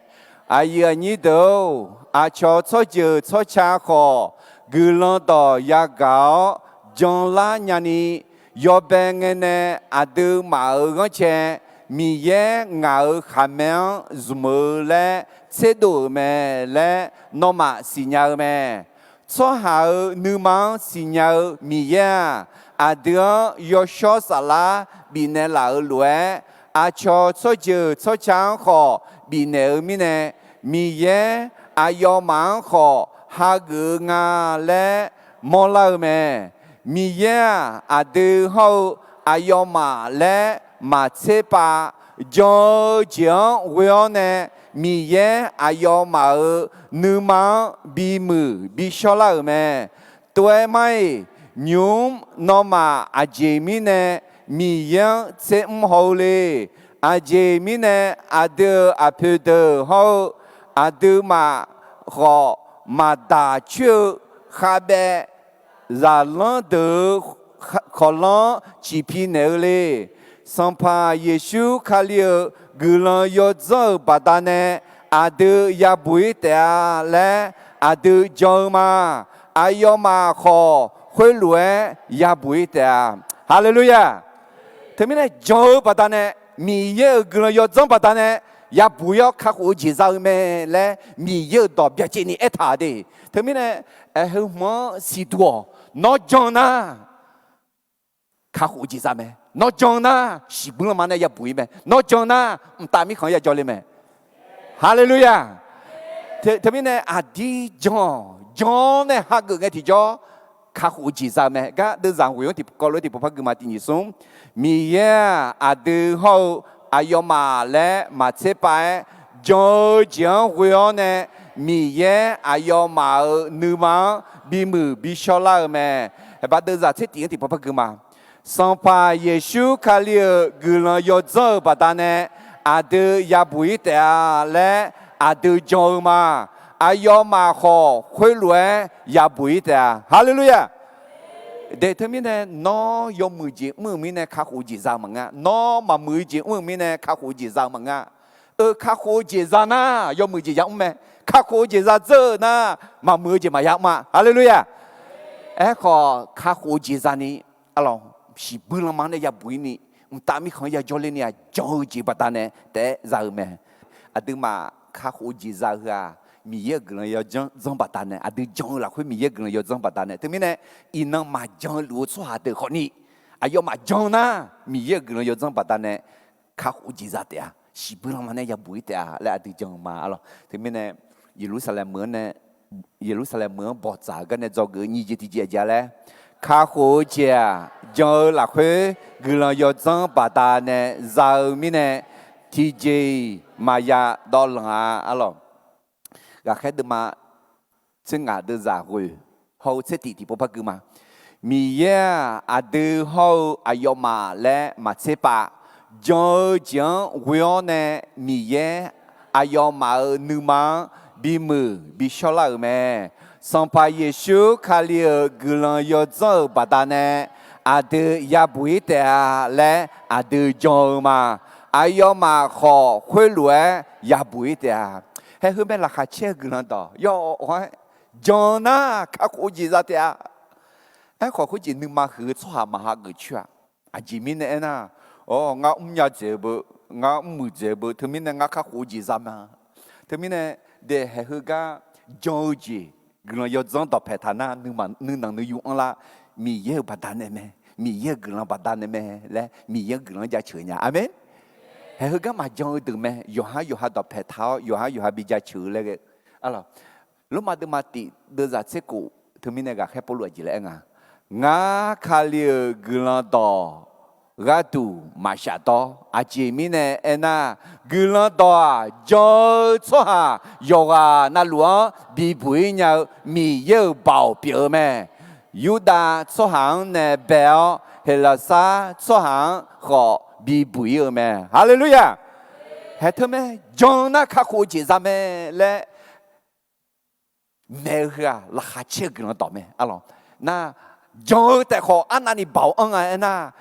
Aqyuif aqnyir deuq-or, aqcawq tsawrjeuq tsawrca khawf, guiqlanq dawq yagaq-awr janlar nyani, yawbae ngae nae aqduimaf-euq ghanrcae Miqyaer ngaq-euq khaqmae-anr zmq-eu laer tserdov-euq mae laer nawmaf siqnya-eu mae. Tsawrhaq-euq nuima-anr siqnya-eu Miqyaer-aq, aqdui-anr yawshawr saflar bifnaeq laf-euq lof-aer, aqcawq tsawrjeuq tsawrca-anr khawf bifnaeq-eu mirnae, Miqyaer aqyawfmaf-anr khawf hageuf-eu nga laer mawrlar-eu mae. Miqyaer-aq, aqdui hawr-eu aqyawfmaf laer maqtser pav, jan-eu jeq-anr ghoe-awr nae Miqyaer aqyawfmaf-euq nuima-anr bimuiq bishawrlar-euq mae. Tov-aer mar-iq, nymq-mr nawmaf aqjeq mirnae Miqyaer-anr tser mr haw-eu le. Aqjeq mirnae aqdui-euq aqpoeq deuq hawr-eu aqduimaf khawf, maqdaq coer-eu khavbaev zaqlanr deuq-eu kawqlanr ciqpi naeq-eu le. Sanqpaq Yeqsur Kali-euq guiqlanq yawdzanr-euq baqdanae aqdui yabuq-ir taef-a laer aqdui jan-eu ma. Aqyawfmaf khawf khoerlof-aer yabuq-ir taef-a. Haleluya! Teumirnae jan-eu baqdanae, Miqyaer-euq guiqlanq yawdzanr baqdanae yabuq-ir-awr kakhof-eu jeq za-eu mae laer Miqyaer-euq dawq byacaevni aertaq de. Teumirnae, aer, heu hmq-anr siqduq-awq. Nawr jan-eu nar, kakhof-eu jeq za mae. Nawr jan-eu nar, shiqbuir lanma nae yabuq-ir mae. Nawr jan-eu nar, mqtav mirkhanq-anr yajawr le mae. Haleluya! Teumirnae aqdir jan-awq. Jan-awr nae hageuf ngae tiqjawr, kakhof-eu jeq za mae. Gar deuvzaq ghoeq-anr tiqkawv lof-aer tiqpov par gui ma. Tiq nyiq smr, Miqyaer-aq, aqdui hawr-eu aqyawfmaf laer maqtser pav-aer, jan-eu jeq-anr ghoe-awr nae Miqyaer aqyawfmaf-euq nuima-anr bimuiq bishawrlar-eu mae. Haeqbaq deuvzaq tser tiq-anr tiqpov par gui ma. Sanqpaq Yeqsur Kali-euq guiqlanq yawdzanr-euq baqdanae aqdui yabuq-ir taef-a laer aqdui jan-eu ma. Aqyawfmaf khawf khoerlof-aer yabuq-ir taef-a. Haleluya! De, teumirnae nawr yawmuiq jeq mr-euq mirnae kakhof-eu jeq za-eu maqngeur. Nawr maqmuiq-eu jeq mr-euq mirnae kakhof-eu jeq za-eu maqngeur. Eu, kakhof-eu jeq za nar yawmuiq jeq yamr mae. Kakhof-eu jeq za dzeur-eu nar, maqmuiq-eu jeq maqya mr-a. Haleluya! Aerkhawf, kakhof-eu jeq zani, arlawq, shiqbuir lanma nae yabuq-ir ni, mqtav mirkhanq-anr yajawr ler ni-aq, jan-eu jeq baqdanae taef-aer za-eu mae. Aqduimaf kakhof-eu jeq za-eu heu-aq, Miqyaer-euq guiqlanq yawdzanr baqdanae, aqdui jan-eu lafkhoer Miqyaer-euq guiqlanq yawdzanr baqdanae. Teumirnae, iqnan maqjan-eu luf-eu tsawrhaq deuq khawfni, aqyawfmaf jan-eu nar, Miqyaer-euq guiqlanq yawdzanr baqdanae kakhof-eu jeq za taef-a. Shiqbuir lanma nae yabuq-ir taef-a laer aqdui jan-eu ma, arlawq. Teumirnae, Yeqlursaqlaeq meuq-anr nae, Yeqlursaqlaeq meuq-anr bawqtsaf-eu garnae dzawgeuf-eu nyiq jeq tiqjeq aqjeq-a laer, kakhof-eu jeq-aq, jan-eu lafkhoer guiqlanq yawdzanr baqdanae za-eu mirnae, tiqjeq-iq maqya dawvlanq-a, arlawq. Ghaqkhaer deuvma tser ngaq deuvzaq ghoeq hawr-eu tser tiq tiqpov par gui ma. Miqyaer-aq, aqdui hawr-eu aqyawfmaf laer maqtser pav, jan-eu jeq-anr ghoe-awr nae Miqyaer aqyawfmaf-euq nuima-anr bimuiq bishawrlar-euq mae. Sanqpaq Yeqsur Kali-euq guiqlanq yawdzanr-euq baqdanae aqdui yabuq-ir taef-a laer aqdui jan-eu ma. Aqyawfmaf khawf khoerlof-aer yabuq-ir taef-a. Haeq heu mae, laqkhaq caer-eu guiqlanq dawq yawf-awr jan-eu nar kakhof-eu jeq za taef-a. Aerkhawf, khoerjeq nuima huiq-eu tsawrhaq maqha geuf coer-a. Aqjeq mirnae aernar, awr, ngar mrnya dzaeq-eu beu, ngar mrmuiq dzaeq-eu beu, teumirnae ngar kakhof-eu jeq za ma. Teumirnae, daef haeq heugar jan-eu jeq, guiqlanq yawdzanr dawqpaeq taq nar, nuinanq nuiyu anrlar, Miqyaer-euq baqdanae mae, Miqyaer-euq guiqlanq baqdanae mae laer Miqyaer-euq guiqlanq-anr jaceuq nya. Aqmeq. Haeq heugar maqjan-eu deuq mae, yawqhar yawqha dawqpaeq taq-awr yawqhar yawqha bi jaceuq-eu laer ghae. Arlawq, Lormav deuvma tiq deuvzaq tser khof, teumirnae ghaqkhaer Pawrluv aqjeq laer aer nga, ngar Kali-euq guiqlanq dawq gharduq maqshaf dawr. Aqjeq mirnae aernar, guiqlanq dawq-aq, jan-eu tsawrhaq yawqghaq navluf-anr bibuq-ir nya-eu Miqyaer-euq baoq pyeuf-eu mae. Yurdav tsawrhaq-anr nae bae-awr, Heqlaqsar tsawrhaq-anr khawf bibuq-ir-eu mae. Haleluya! Haeq teu mae, jan-eu nar kakhof-eu jeq za mae laer maeq-eu heu-aq, laqkhaq caer-eu guiqlanq dawq mae, arlawq. Nar, jan-eu taef khawf arnavni baoq anr nga aernar,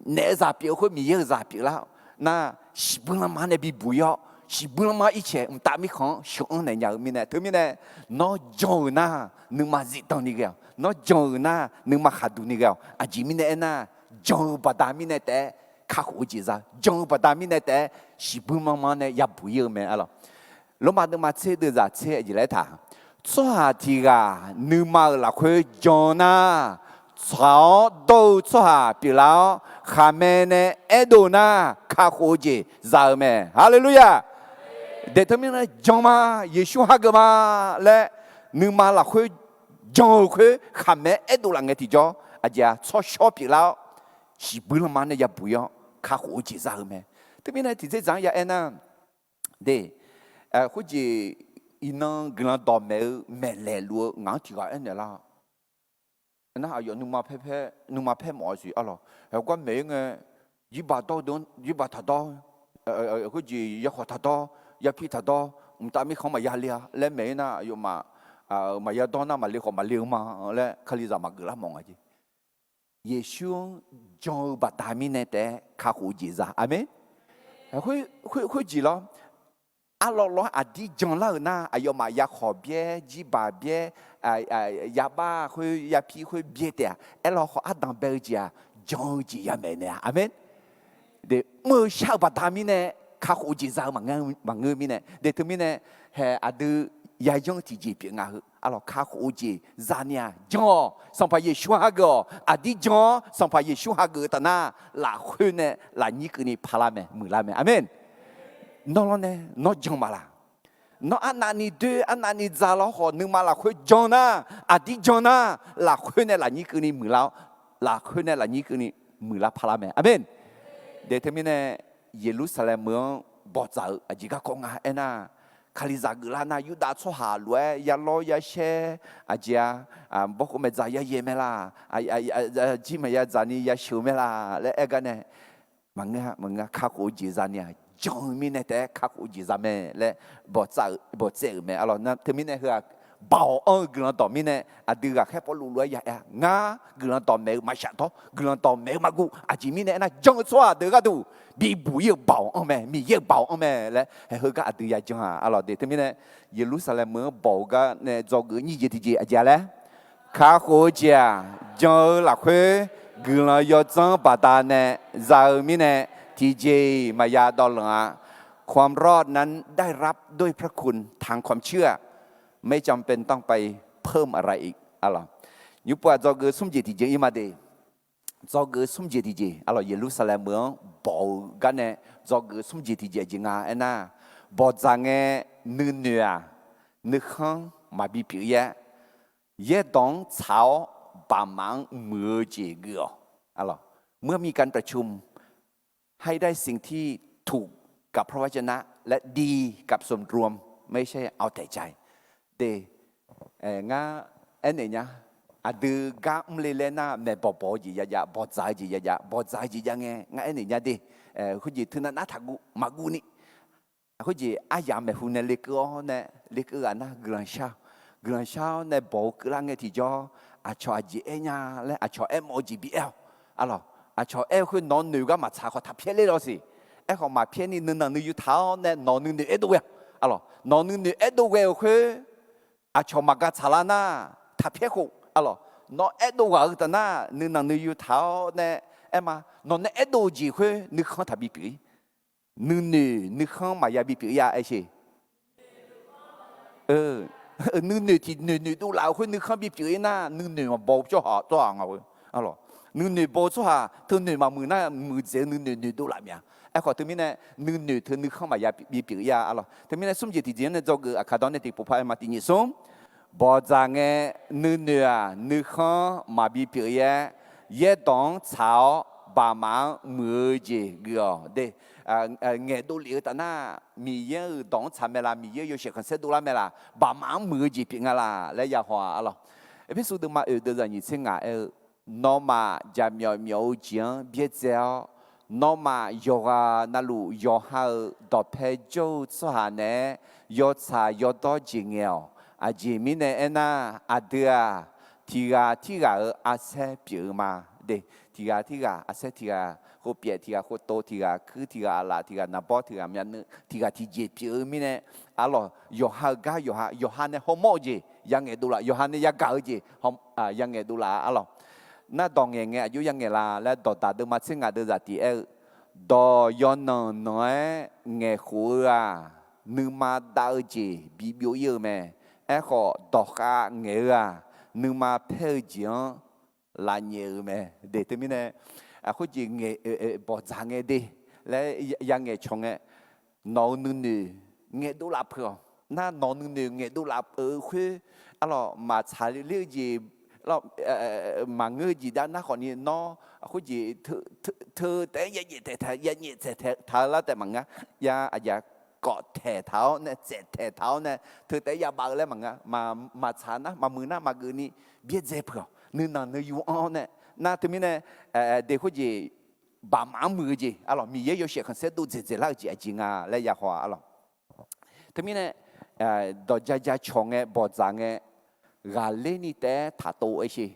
naef-eu zaq pyeuf-eu khoer Miqyaer-euq zaq pyeuflar. Nar, shiqbuir lanma nae bibuq-ir-awr, shiqbuir lanma ircaeq mqtav mirkhanq-anr sheuq-anr naeq nya-eu mirnae, teumirnae, nawr jan-euq nar, nuima zifdan ni ghae-awq. Nawr jan-euq nar, nuima khaqduq ni ghae-awq. Aqjeq mirnae aernar, jan-eu baqda mirnae taef-aer kakhof-eu jeq za-eu, jan-eu baqda mirnae taef-aer shiqbuir manrmanr nae yabuq ir-eu mae, arlawq. Lormav deuvma tser deuvzaq tser aqjeq laer taq, tsawrhaq tiq ghaq nuima-euq lafkhoer jan-eu nar, tsaq-awr dawr-eu tsawrhaq pyeuflar-awr, khaqmae nae aerdov nar, kakhof-eu jeq za-eu mae. Haleluya! Daef teumirnae jan ma, Yeqsur hageuf ma laer nuima lafkhoer jan-eu khoer khaqmae aerdov laf ngae tiqjawr, aqjeq-a tsawrshawr pyeuflar-awr, shiqbuir lanma nae yabuq ir-awr, kakhof-eu jeq za-eu mae. Teumirnae tiqdzerdzaq-anr ya aer nar, de, khoerjeq iqnan guiqlanq dawqmaeq-eu maeqlaeq luf-eu ngaq-anr tiq ghaq aernaeq lar-awq. Nar aqyawf nuima paer mawf-a siq, arlawq. Heugar maeq-ir ngae, jirbaq dawr deuq-anr jirbaq taqdawr, khoerjeq yakhawq taqdawr, yapi taqdawr, mqtav mirkhanq maqya le-a laer maeq-ir nar, aqyawfmaf maqya dawr nar maqle khawf maqle-eu ma laer Kalizaq maqgeuf lar mawf nga jeq. Yeqsur-anr jan-eu baqda mirnae taef-aer kakhof-eu jeq za. Aqmeq. Khoerjeq lawr, arlawr lawr aqdir janlar-euq nar, aqyawfmaf yakhawq byaer, jirbaq byaer, yabax khoer yapi khoer byaer taef-a. Aerlawr khawf ardanq bae-eu jeq-aq, jan-eu jeq yamaeq naeq-a. Aqmeq. De, mr-eu shar-eu baqda mirnae kakhof-eu jeq za-eu maqngeur-eu mirnae, de teumirnae, hae aqdui yayanr tiqjeq pyeuf nga heu, arlawq, kakhof-eu jeq zani-aq jan-awq. Sanqpaq Yeqsur hageuf-awq. Aqdir jan-awr Sanqpaq Yeqsur hageuf-eu taf nar, lafkhoer nae lafnyir keuvni parlar mae, muiqlar mae. Aqmeq. Nawr lawr nae nawr jan maqlaq? Nawr arnavni doer arnavni dza lawr khawf nuima lafkhoer jan nar, aqdir jan nar, lafkhoer nae lafnyir keuvni muiqlar-awr, lafkhoer nae lafnyir keuvni muiqlar parlar mae. Aqmeq. De teumirnae, Yeqlursaqlaeq meuq-anr bawqdzaq-eu aqjeq garkawv nga aernar, Kalizaq geuflar nar Yurdav tsawrhaq lof-aer yalawr yashaer, aqjeq-a, bawrkhov maeqdzaq yayaeq mae laq, jir maqya dzaqni yasheuq mae laq laer aer gar nae, maqngeur-a, maqngeur-a, kakhof-eu jeq zani-aq jan-eu mirnae taef-aer kakhof-eu jeq za mae laer bawqtsaev-euq mae, arlawq. Teumirnae heu-aq, Baoq anr-eu guiqlanq dawq mirnae aqdui ghaqkhaer Pawrluv lof-aer ya aer-a, ngar guiqlanq dawqmaeq-eu maqshaf dawr, guiqlanq dawqmaeq-eu maqguv, aqjeq mirnae aernar jan-eu tsawrhaq deuq gharduq bibuq ir-euq baoq anr mae, Miqyaer-euq baoq anr mae laer haeq heugar aqdui ya jan-a, arlawq. De teumirnae, Yeqlursaqlaeq meuq-anr bawq-eu gar nae dzawgeuf nyir jeq tiqjeq aqjeq-a laer, kakhof-eu jeq-aq jan-eu lafkhoer guiqlanq yawdzanr baqdanae za-eu mirnae, tiqjeq-iq maqya dawvlanq-a. ความรอดนั้นได้รับด้วยพระคุณทางความเชื่อ ไม่จำเป็นต้องไปเพิ่มอะไรอีก arlawq. Nymrpov-aq dzawgeuf smr jeq tiqjeq ir ma de. Dzawgeuf smr jeq tiqjeq, arlawq, Yeqlursaqlaeq meuq-anr bawq-eu gar nae dzawgeuf smr jeq tiqjeq aqjeq nga aernar, bawqdzaq ngae nuinoeq-aq nuikhanr maqbi pyeuf-ir-aer, yaerdawq-anr tsaq-awr baqmaf-anr muiq-eu jeq geuf-awq, arlawq. เมื่อมีการประชุม ให้ได้สิ่งที่ถูกกับพระวจนะ และดีกับส่วนรวม ไม่ใช่เอาแต่ใจ de. Ngar aernaeq nya, aqdui gar mrle laer nar maeqbawq bawq-eu jeq yajav, bawqdzaq-eu jeq yajav, bawqdzaq-eu jeq jav ngae ngar aernaeq nya de. Khoerjeq teunav nar taqguv maqguv ni, khoerjeq aryamq maeqhu nae lekeuv-awr nae, lekeuv ghaq nar guiqlanq shar-awq. Guiqlanq shar-awr nae bawq-eu keuvlar ngae tiqjawr, aqcawq aqjeq aer nya laer aqcawq aermawf-eu jeq bi aer-awq, arlawq. Aqcawq aer-eu khoer nawq-anr noeq gar maqtsaq khawf taqpyaer ler lawsiq. Aerkhawf maqpyaer ni nuinanq nuiyu taq-awr nae nawq nuinoeq aerdov ghae-awq, arlawq. Nawq nuinoeq aerdov ghae-euq khoer aqcawq maqgaq tsaqlar nar taqpyaer khof, arlawq. Nawr aerdov ghaq-eu taf nar nuinanq nuiyu taq-awr nae aer ma, nawq nae aerdov-eu jeq khoer nuikhanr taqbi pyeuf-ir. Nuinoeq nuikhanr maqya bi pyeuf-ir-a aer sheq. Nuinoeq tiq noeq noeqdov laf-eu khoer nuikhanr bi pyeuf-ir nar, nuinoeq maqbaw-eu tsawrhaq tsawrhaq nga-eu, arlawq. Nuinoeq baw-eu tsawrhaq teunoeq maqmuiq nar, muiqdzaeq-eu nuinoeq noeqdov laf mya. Aerkhawf teumirnae, nuinoeq teu nuikhanr maqya bi pyeuf-ir-a, arlawq. Teumirnae smr jeq tiqjeq-anr nae dzawgeuf aqkar dawr nae tiqpov par aer ma, tiqnyif smr. Bawqdzaq ngae nuinoeq-aq nuikhanr maqbi pyeuf-ir-aer, yaerdawq-anr tsaq-awr baqmaf-anr muiq-eu jeq geuf-awq de. Ngaeqdov lef-eu taf nar, Miqyaer-euq dawq-anr tsaq mae laf, Miqyaer-euq yawshaef khanqsaer dovlar mae laf, baqmaf-anr muiq-eu jeq pyeuf nga laf laer ya haw-a, arlawq. Erpersu deuvma oeq deuvzaq nyiq tser ngaq aer-eu, nawmaf jaqmyawf myawf-eu jeq-anr byaerdzae-awr, nawmaf yawqghaq navluf yawqha-euq dawqpae jawr-eu tsawrhaq naeq-aer yawtsaq yawdawr jeq ngaeq-awq. Aqjeq mirnae aernar, aqdui-aq, tiq ghaq tirghaq-euq arsaer pyeuf-eu ma. De, tiq ghaq tirghaq arsaer, tiq ghaq khopyaef, tiq ghaq khotov, tiq ghaq kuir, tiq ghaq aqlaf, tiq ghaq naqbawr, tiq ghaq myavnuiv, tiq ghaq tiqjeq pyeuf-eu mirnae, arlawq, yawqha-euq gar yawqha, yawqha nae hawmawr-eu jeq yangaeq dovlaf, yawqha nae yagaq-eu jeq yangaeq dovlaf-a, arlawq. Nar dawq ngaeq ngae aqjox yangaeq la laer, Dawqdaq deuvma tser ngaq deuvzaq tiq aer-eu, Dawq yawnanq nanq-aer ngaeqkhof-eu-aq, nuima dav-eu jeq bibyov ir-eu mae. Aerkhawf, dawqkhav ngaeq-eu-aq, nuima paer-eu jeq-anr lavnyaef-eu mae. De teumirnae, khoerjeq ngae, bawqdzaq ngae de laer yangaeq cawq ngae, nawq-euq nuinoeq ngaeqdov lafpeuq-awq. Nar nawq-euq nuinoeq ngaeqdov laf-eu khoer, arlawq, maqtsaq ler-eu jeq, maqngeur-eu jeq dav nar khawfni nawr khoerjeq teu taef-aer yanyaef taeq ta, yanyaef taeq ta-eu lar taef maqngeur. Ya aqjeq-aq, kawf taeq taq-awr nae, tsaef taeq taq-awr nae, teu taef-aer yabav-eu laer maqngeur. Maqtsaq nar, maqmuiq nar maqgeuf ni byaerdzae peuq-awq. Nuinanq nuiyu anr-awr nae, nar teumirnae, de khoerjeq baqmaf-anr muiq-eu jeq, arlawq, Miqyaer yawshaef khanqsaer dov dzaeqdzaeq lar-eu jeq aqjeq nga laer yahaw-a, arlawq. Teumirnae, dawq ja ja cawq ngae, bawqdzaq ngae, ghaqler ni taef-aer taqtov aershe.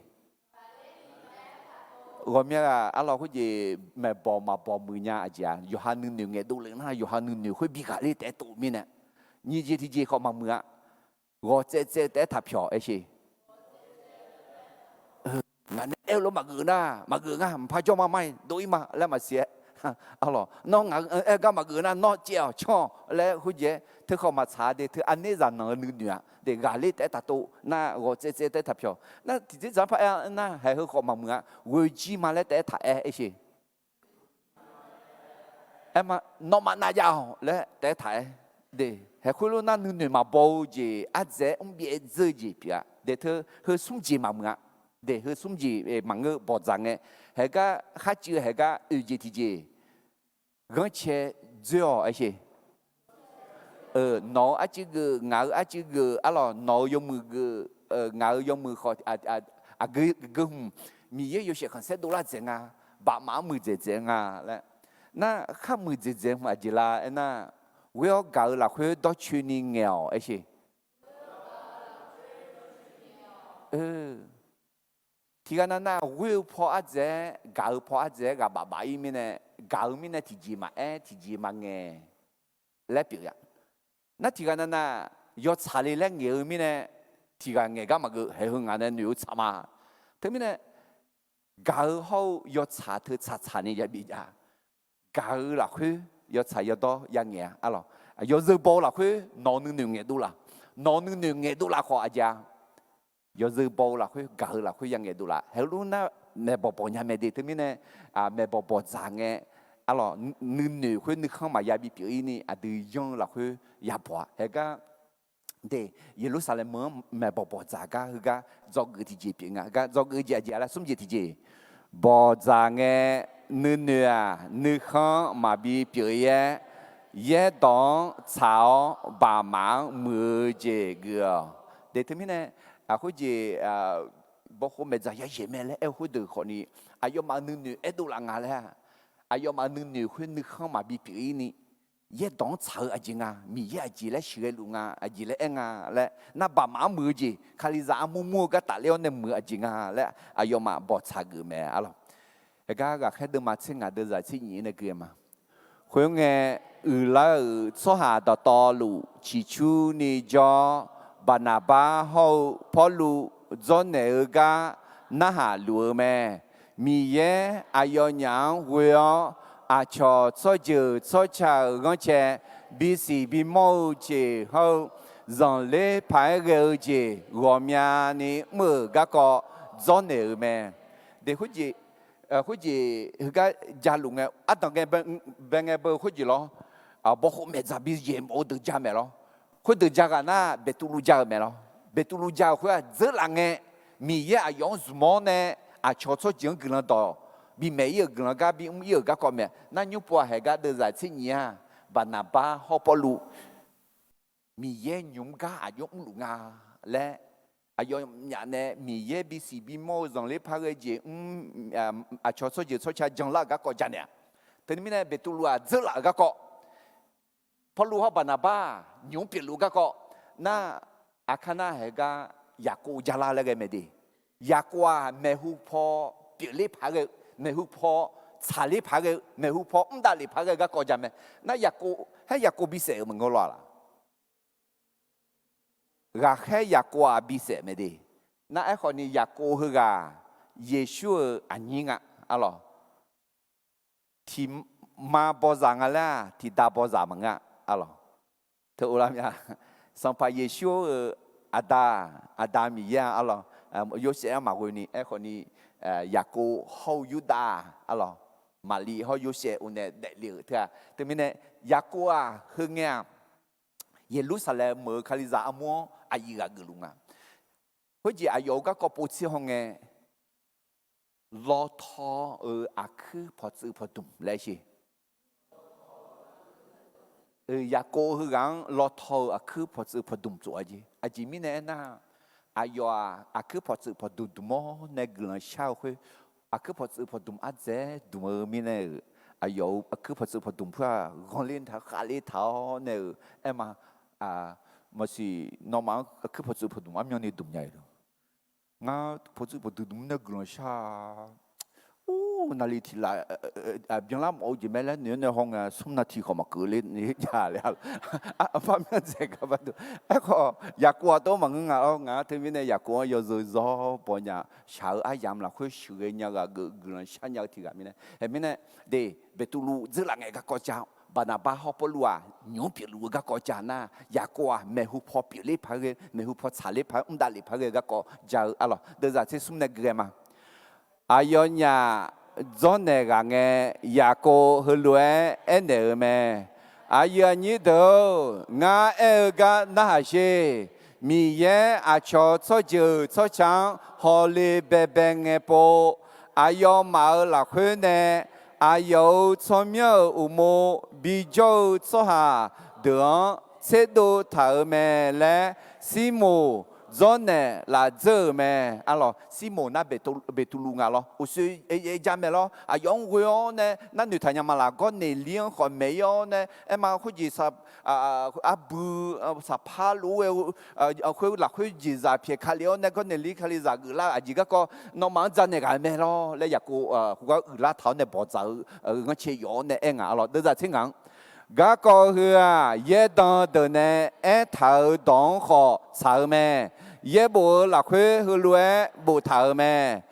Ghawqmya ghaq arlawq khoerjeq maeqbawq maqbawq muiq nya aqjeq-aq, yawqha nuinoeq ngaeqdov le nar, yawqha nuinoeq khoer bi ghaqler taef-aer tov mirnae, nyiq jeq tiqjeq khawf maqmuiq-a. Ghawq tsaev tsaev taef-aer taq pyawq aershe. Ngaq nae aer-eu lof maqgeuf nar, maqgeuf nga, mqpar jawr ma mar-iq dov-ir ma laer maqsiq-aer, arlawq, nawr ngaq-euq aer-eu gar maqgeuf nar, nawr caev-awq canr-awq laer khoerjeq-aer teu khawf maqtsaq-a de. Teu arner zaqnanq-eu nuinoeq-aq de, ghaqler taef-aer taq tov nar, ghawq tsaev tsaev taef-aer taq pyawq nar, tiqjeq dzaq-anr par aer nar, haeq heu khawf maqmuiq-a. Ghoeqjir ma laer taef-aer taq aer aershe. Aer ma, nawmaf navjav-awq laer taef-aer taq aer. De, haeq khoerlof nar nuinoeq maqbaw-eu jeq ardzaeq-aer mrbyaev dzeur-eu jeq pyeuf-a. De teu heu smr jeq maqmuiq-a. De heu smr jeq maqngeur, bawqdzaq ngae, haeq gar kharcuiv haeq gar oeq jeq tiqjeq ghanrcae dzoer-awq aershe. Nawq-eu arcuiv geuf, ngaq-eu arcuiv geuf, arlawq, nawq-eu yawmuiq geuf, ngaq-eu yawmuiq khawf, aqgeu geu hmq, Miqyaer yawshaef khanqsaer dovlar dzaeq nga, baqmaf-anr muiqdzaeq dzaeq nga laer. Nar khar muiqdzaeq dzaeq hmq aqjeq la aernar, ghoer-awr gaq-eu lafkhoer dawrcoeni ngaeq-awq aershe. Tiqghaq navnav ghoer-eu paw ardzaeq-aer, gaq-eu paw ardzaeq-aer ghaq baf baf-ir mirnae, gaq-eu mirnae tiqjeq maqaer, tiqjeq maqngaeq laer pyeuf-a. Nar tiqghaq navnav yawtsaq le laer ngaeq-eu mirnae, tiqghaq ngaeq gar maqgeuf. Haeq heu ngaq nae noeq-eu tsaq ma. Teumirnae, gaq-eu hawr-eu yawtsaq teu tsaqtsaq ni yabi jav. Gaq-eu lafkhoer yawtsaq yawdawr yangaeq-a, arlawq. Yawzeu baw-eu lafkhoer nawq-eu nuinoeq ngaeqdov laf. Nawq-eu nuinoeq ngaeqdov laf khawf aqjeq-a. Yawzeu baw-eu lafkhoer, gaq-eu lafkhoer yangaeqdov laf. Haeq luf nar maeqbawq bawq nya mae de. Teumirnae, maeqbawq bawqdzaq ngae, arlawq, nuinoeq khoer nuikhanr maqya bipyeuf-ir ni aqdui yanr-eu lafkhoer yabawq-a. Haeq gar de, Yeqlursaqlaeq meuq-anr maeqbawq bawqdzaq gar heugar dzawgeuf tiqjeq pyeuf nga. Heugar dzawgeuf jeq aqjeq laer smr jeq tiqjeq, bawqdzaq ngae, nuinoeq-aq nuikhanr maqbi pyeuf-ir-aer, yaerdawq-anr tsaq-awr baqmaf-anr muiq-eu jeq geuf-awq. De teumirnae, khoerjeq bawkhov maeqdzaq yayaeq mae laer aer-eu khoerdeuq khawfni, aqyawfmaf-euq nuinoeq aerdov laf nga laer-aq, aqyawfmaf-euq nuinoeq khoer nuikhanr maqbi pyeuf-ir ni, yaerdawq-anr tsaq-eu aqjeq nga, Miqyaer aqjeq laer siqghae luf nga, aqjeq laer aer nga laer, nar baqmaf-anr muiq-eu jeq, Kalizaq armur mur-eu gar tafler-awr nae muiq-eu aqjeq nga laer aqyawfmaf bawqtsaq geuf mae, arlawq. Heugar ghaqkhaer deuvma tser ngaq deuvzaq tser nyiq nae gui-eu ma. Khoerngae, uiqlar-euq tsawrhaq dawqtawvluf ciqcurni jawr-awr, Baqnaqbar hawr-eu Pawrluv dzawrnaeq-eu gar narhaq luf-eu mae. Miqyaer aqyawfnyaf-anr ghoe-awr, aqcawq tsawrjeuq tsawrca-euq ghanrcae bisiq bimawr-eu jeq hawr-eu, zanqler paq-aer ghae-eu jeq ghawqmyani mr-euq garkawv dzawrnaeq-euq mae. De khoerjeq, khoerjeq heugar jaluf ngae, ardanq ngae bae ngae beu khoerjeq lawr, bawkhov maeqdzaq bi yaeq mawf-eu deuq ja maeq lawr. Khoerdeuq ja ghaq nar, Beqtuvluv ja-euq mae lawr. Beqtuvluv ja-euq khoer-aq dzeurlaf ngae, Miqyaer aqyawf-anr zmq-awr nae, aqcawq tsawrjeuq-anr guiqlanq dawq bimaeq-ir-euq guiqlanq gar bimr-ir-euq garkawv mae. Nar nymr pov-aq haeq gar deuvzaq tser nyiq-aq, Baqnaqbar hawr Pawrluv Miqyaer nymq-mr gar aqjox mrluf nga laer, aqyawfnyaf nae Miqyaer bisiq bimawr-eu zanqler paq ghae jeq mr, aqcawq tsawrjeuq tsawrca janlar-euq garkawv janaeq-a. Teumirnae Beqtuvluv-aq dzeurlaf-euq garkawv, Pawrluv hawr Baqnaqbar-aq nymq-mr pyeufluf-eu garkawv nar, aqkar nar haeq gar Yaqkov jalar laer ghae mae de. Yaqkov-aq maeqhu paw pyeufler paq ghae-eu, maeqhu paw tsaqler paq ghae-eu, maeqhu paw mr davlef paq ghae-eu garkawv jamae. Nar Yaqkov, haer Yaqkov bisaef-euq maqngeur law-a laq? Ghaqkhaer Yaqkov-aq bisaef mae de. Nar aerkhawfni Yaqkov heughaq Yeqsur-euq aqnyir nga, arlawq. Tiq, ma bawzaq nga laer-aq, tiqda bawzaq maqngeur-a, arlawq. Teu uvlar mya, Sanqpaq Yeqsur-euq aqda, aqda Miqyaer-a, arlawq. Yorsaev-anr maqghoe ni, aerkhawf ni, Yaqkov hawr-eu Yurdav, arlawq, Maqli hawr Yorsaev uvnaeq daefle-euq teu-aq. Teumirnae, Yaqkov-aq, heungae-aq, Yeqlursaqlaeq meuq-eu Kalizaq armur-anr aqyuif ghaq geufluf nga. Khoerjeq aqyawf-euq garkawv povtser hawngae, lawtaw-eu aqkuir pawqtsuif pawqdmq laer sher. Yaqkov heughaq-anr lawtaw-eu aqkuir pawqtsuif pawqdmq tsof-a jeq. Aqjeq mirnae aernar, aqyawf-aq, aqkuir pawqtsuif pawqdmq dmq-awr nae guiqlanq shar-eu khoer, aqkuir pawqtsuif pawqdmq ardzaeq-aer dmq-eu mirnae-euq, aqyawf-euq aqkuir pawqtsuif pawqdmq pur-aq, ghanrler taq-awr khavler taq-awr nae-euq aer ma. Maqsiq, nawmaf-anr aqkuir pawqtsuif pawqdmq armyanni dmq nya-eu lo. Ngar pawqtsuif pawqdmq dmq nae guiqlanq shar-a. Ur, naqli tiq laf byanlar mawf-eu jeq mae laer noeq-anr nae hawngae, smr naqtiq khawf maqkeuv ler ni jav le-a. Aqpar myanr dzaeq gar bardov. Aerkhawf, Yaqkov-aq tov maqngeur nga-awr, ngaq-anr teumirnae Yaqkov-anr yawzeu zawr baw nya, shaq-eu aryamq lafkhoer sheuqghae nya ghaq geuf guiqlanq shar nya-eu tiq ghaq mirnae. Aermirnae, de, Beqtuvluv dzeurlaf ngae garkawv ja-awr, Baqnaqbar hawr Pawrluv-aq nymq-mr pyeufluf-eu garkawv ja nar, Yaqkov-aq maeqhu paw pyeufler paq-aer ghae, maeqhu paw tsaqler paq-aer mr davlef paq-aer ghae garkawv ja-eu arlawq. Deuvzaq tser smr nae gui ghae ma. Aqyawfnyaf dzawrnaeq ghaq ngae, Yaqkov heulof-aer aernaeq-eu mae. Aqyuif aqnyir deuq-or, ngar aer-eu gar narhaq sher. Miqyaer aqcawq tsawrjeuq tsawrca-anr hawle baebae ngae pov, aqyawfmaf-euq lafkhoer nae aqyawf-euq tsawrmyanr-euq uqmov bijawr-eu tsawrhaq deuq-anr tserdov taq-euq mae laer, Sirmoq dzawrnaeq laf dzeur-euq mae. Arlawq, Sirmoq nar Beqtuvluv nga lawr, uqshoe ja mae lawr. Aqyawf-anr ghoe-awr nae nar noeqtaq nya ma laf, Gawrneqlir-anr khawf maeq-ir-awr nae aer ma, khoerjeq arbui saqpar lof-aer ghae-eu khoer lafkhoer jeqzaq pyaeq ka lef-awr nae Gawrneqlir Kalizaq geuflar-eu aqjeq garkawv nawmaf-anr dzaqnaeq ghaq-eu mae lawr laer Yaqkov khoergar uiqlar taq-awr nae bawqdzaq-eu ghanrcae yawf-awr nae aer nga. Arlawq, deuvzaq tser ngaq-anr, garkawv heu-aq, yaerdan deuq nae aertaq-euq dawq-anr khawf tsaq-eu mae. Yaerbof-eu lafkhoer heulof-aer boftaq-euq mae.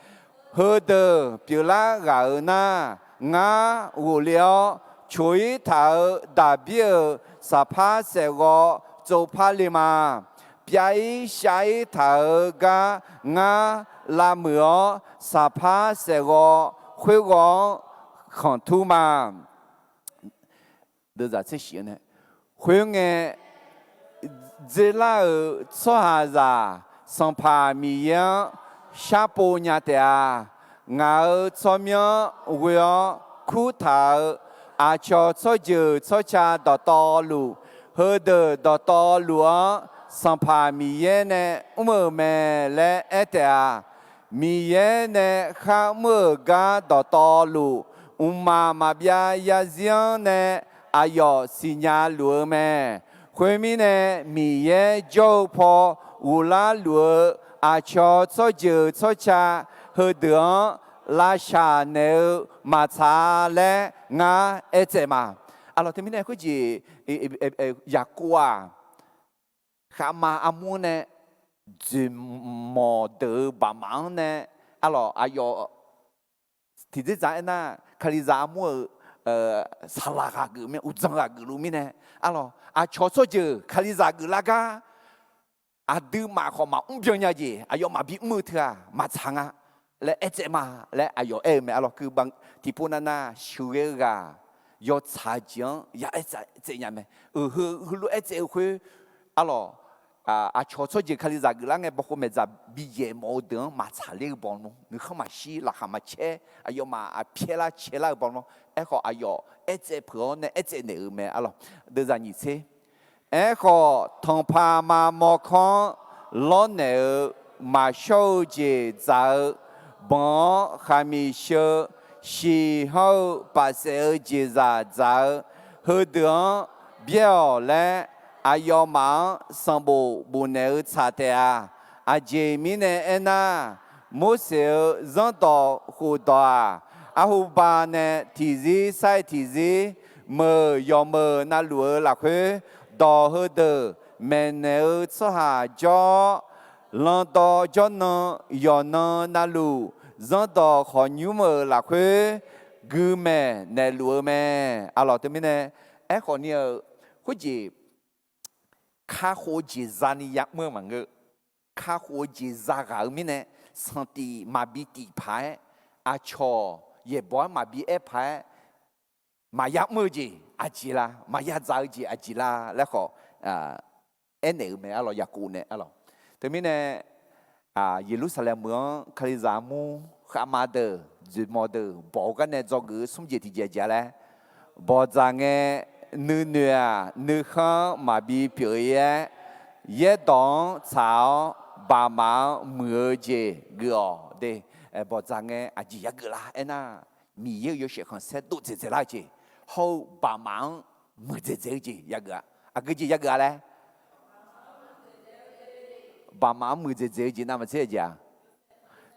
Heudeuq pyeuflar ghaq-euq nar, ngar ghofle-awr coq-ir taq-euq Daqbir-euq saqpar saeqghawv tsovpar le ma. Pyav-ir shav-ir taq-euq gar ngar lavmuiq-awr, saqpar saeqghawv khoerghawv-anr khanqtur ma. Khoerngae, dzerlar-euq tsawrhaqzaq Sanqpaq Miqyaer-anr sharpov nya taef-a. Ngaq-euq tsawrmyanr ghoe-awr kurtaq-euq aqcawq tsawrjeuq tsawrca dawqtawvluf, heudeuq dawqtawvluf-anr Sanqpaq Miqyaer nae mr-euq mae laer aer taef-a. Miqyaer nae kharmr-euq gar dawqtawvluf, mqmaq maqbyav yarzir-anr nae aqyawf siqnya luf-eu mae. Khoermirnae, Miqyaer jawr-eu paw ghoflar luf-eu aqcawq tsawrjeuq tsawrca heudeuq-anr lavshaq naeq-eu maqtsaq-a laer ngar aertsaev ma. Arlawq, teumirnae khoerjeq Yaqkov-aq, khavma armur-anr nae dzoeqmawq deuq-eu baqmaf-anr nae, arlawq, aqyawf tiqdzerdzaq aernar, Kalizaq armur-euq saqlaq ghaq geuf mir, uqdzan ghaq geufluf mirnae, arlawq, aqcawq tsawrjeuq Kalizaq geuflar gar aqduimaf khawf maqmr byan nya jeq aqyawfmaf bimr-eu teu-aq maqtsaq nga laer aertsaev ma laer aqyawf aer-eu mae. Arlawq, tiqpov navnav sheuqghae-eu ghaq yawtsaq jeq-anr ya aertsaev nya mae. Euq heu heulof aertsaev-eu khoer, arlawq, aqcawq tsawrjeuq Kalizaq geuflar ngae bawkhov maeqdzaq biyaeq mawf-eu deuq-anr maqtsaq ler-eu bawlmr, nuikhanr maqshir, laqkhaq maqcaer, aqyawfmaf aqpyaer lar caelar-eu bawlmr. Aerkhawf, aqyawf aertsaev peuq-awr nae aertsaev naeq-euq mae. Arlawq, deuvzaq nyiq tser. Aerkhawf, tanqpaq ma mawrkawr-anr lawrnaeq-eu, maqshawr-eu jeq dzaq-eu, banq-awr khaqmiq sheu, shiq hawr-eu pafsaef-eu jeqzaq dzaq-eu, heudeuq-anr byaer-awq laer, aqyawfmaf-anr sanqbof bofnaeq-eu tsaq taef-a. Aqjeq mirnae aernar, Morseq-euq Zanrdawq khofdawq-aq, arhuba nae tiqzir sar-iq tiqzir, meuq yawqmeuq navluf-eu lafkhoer, dawq heudeuq maeqnaeq-eu tsawrhaq jawr-awr, landawv jawrnan yawqnan navluf, Zanrdawq khawqnymr-euq lafkhoer, gui maeqnaeq luf-eu mae. Arlawq, teumirnae aerkhawf ni-euq khoerjeq kakhof-eu jeq zani yamr-eu maqngeur. Kakhof-eu jeq zaghaq-eu mirnae, sanqtif maqbi tif paq-aer, aqcawq yaeqbawq-aer maqbi aer paq-aer, maqya mr-eu jeq aqjeq la, maqya dzaq-eu jeq aqjeq la laer khawf aernaeq-eu mae. Arlawq, Yaqkov nae, arlawq, teumirnae Yeqlursaqlaeq meuq-anr Kalizaq armur khavma deuq dzoeqmawq deuq bawq-eu gar nae dzawgeuf-eu smr jeq tiqjeq aqjeq-a laer, bawqdzaq ngae nuinoeq-aq nuikhanr-anr maqbi pyeuf-ir-aer, yaerdawq-anr tsaq-awr baqmaf-anr muiq-eu jeq geuf-awq de. Bawqdzaq ngae aqjeq yageuf lar aernar, Miqyaer-euq yawshaef khanqsaer dov dzaeqdzaeq lar-eu jeq hawr-eu baqmaf-anr muiqdzaeq dzaeq-eu jeq yageuf-a. Aqgeu jeq yageuf-a laer, baqmaf-anr muiqdzaeq dzaeq-eu jeq navmaqtser-a jeq-a,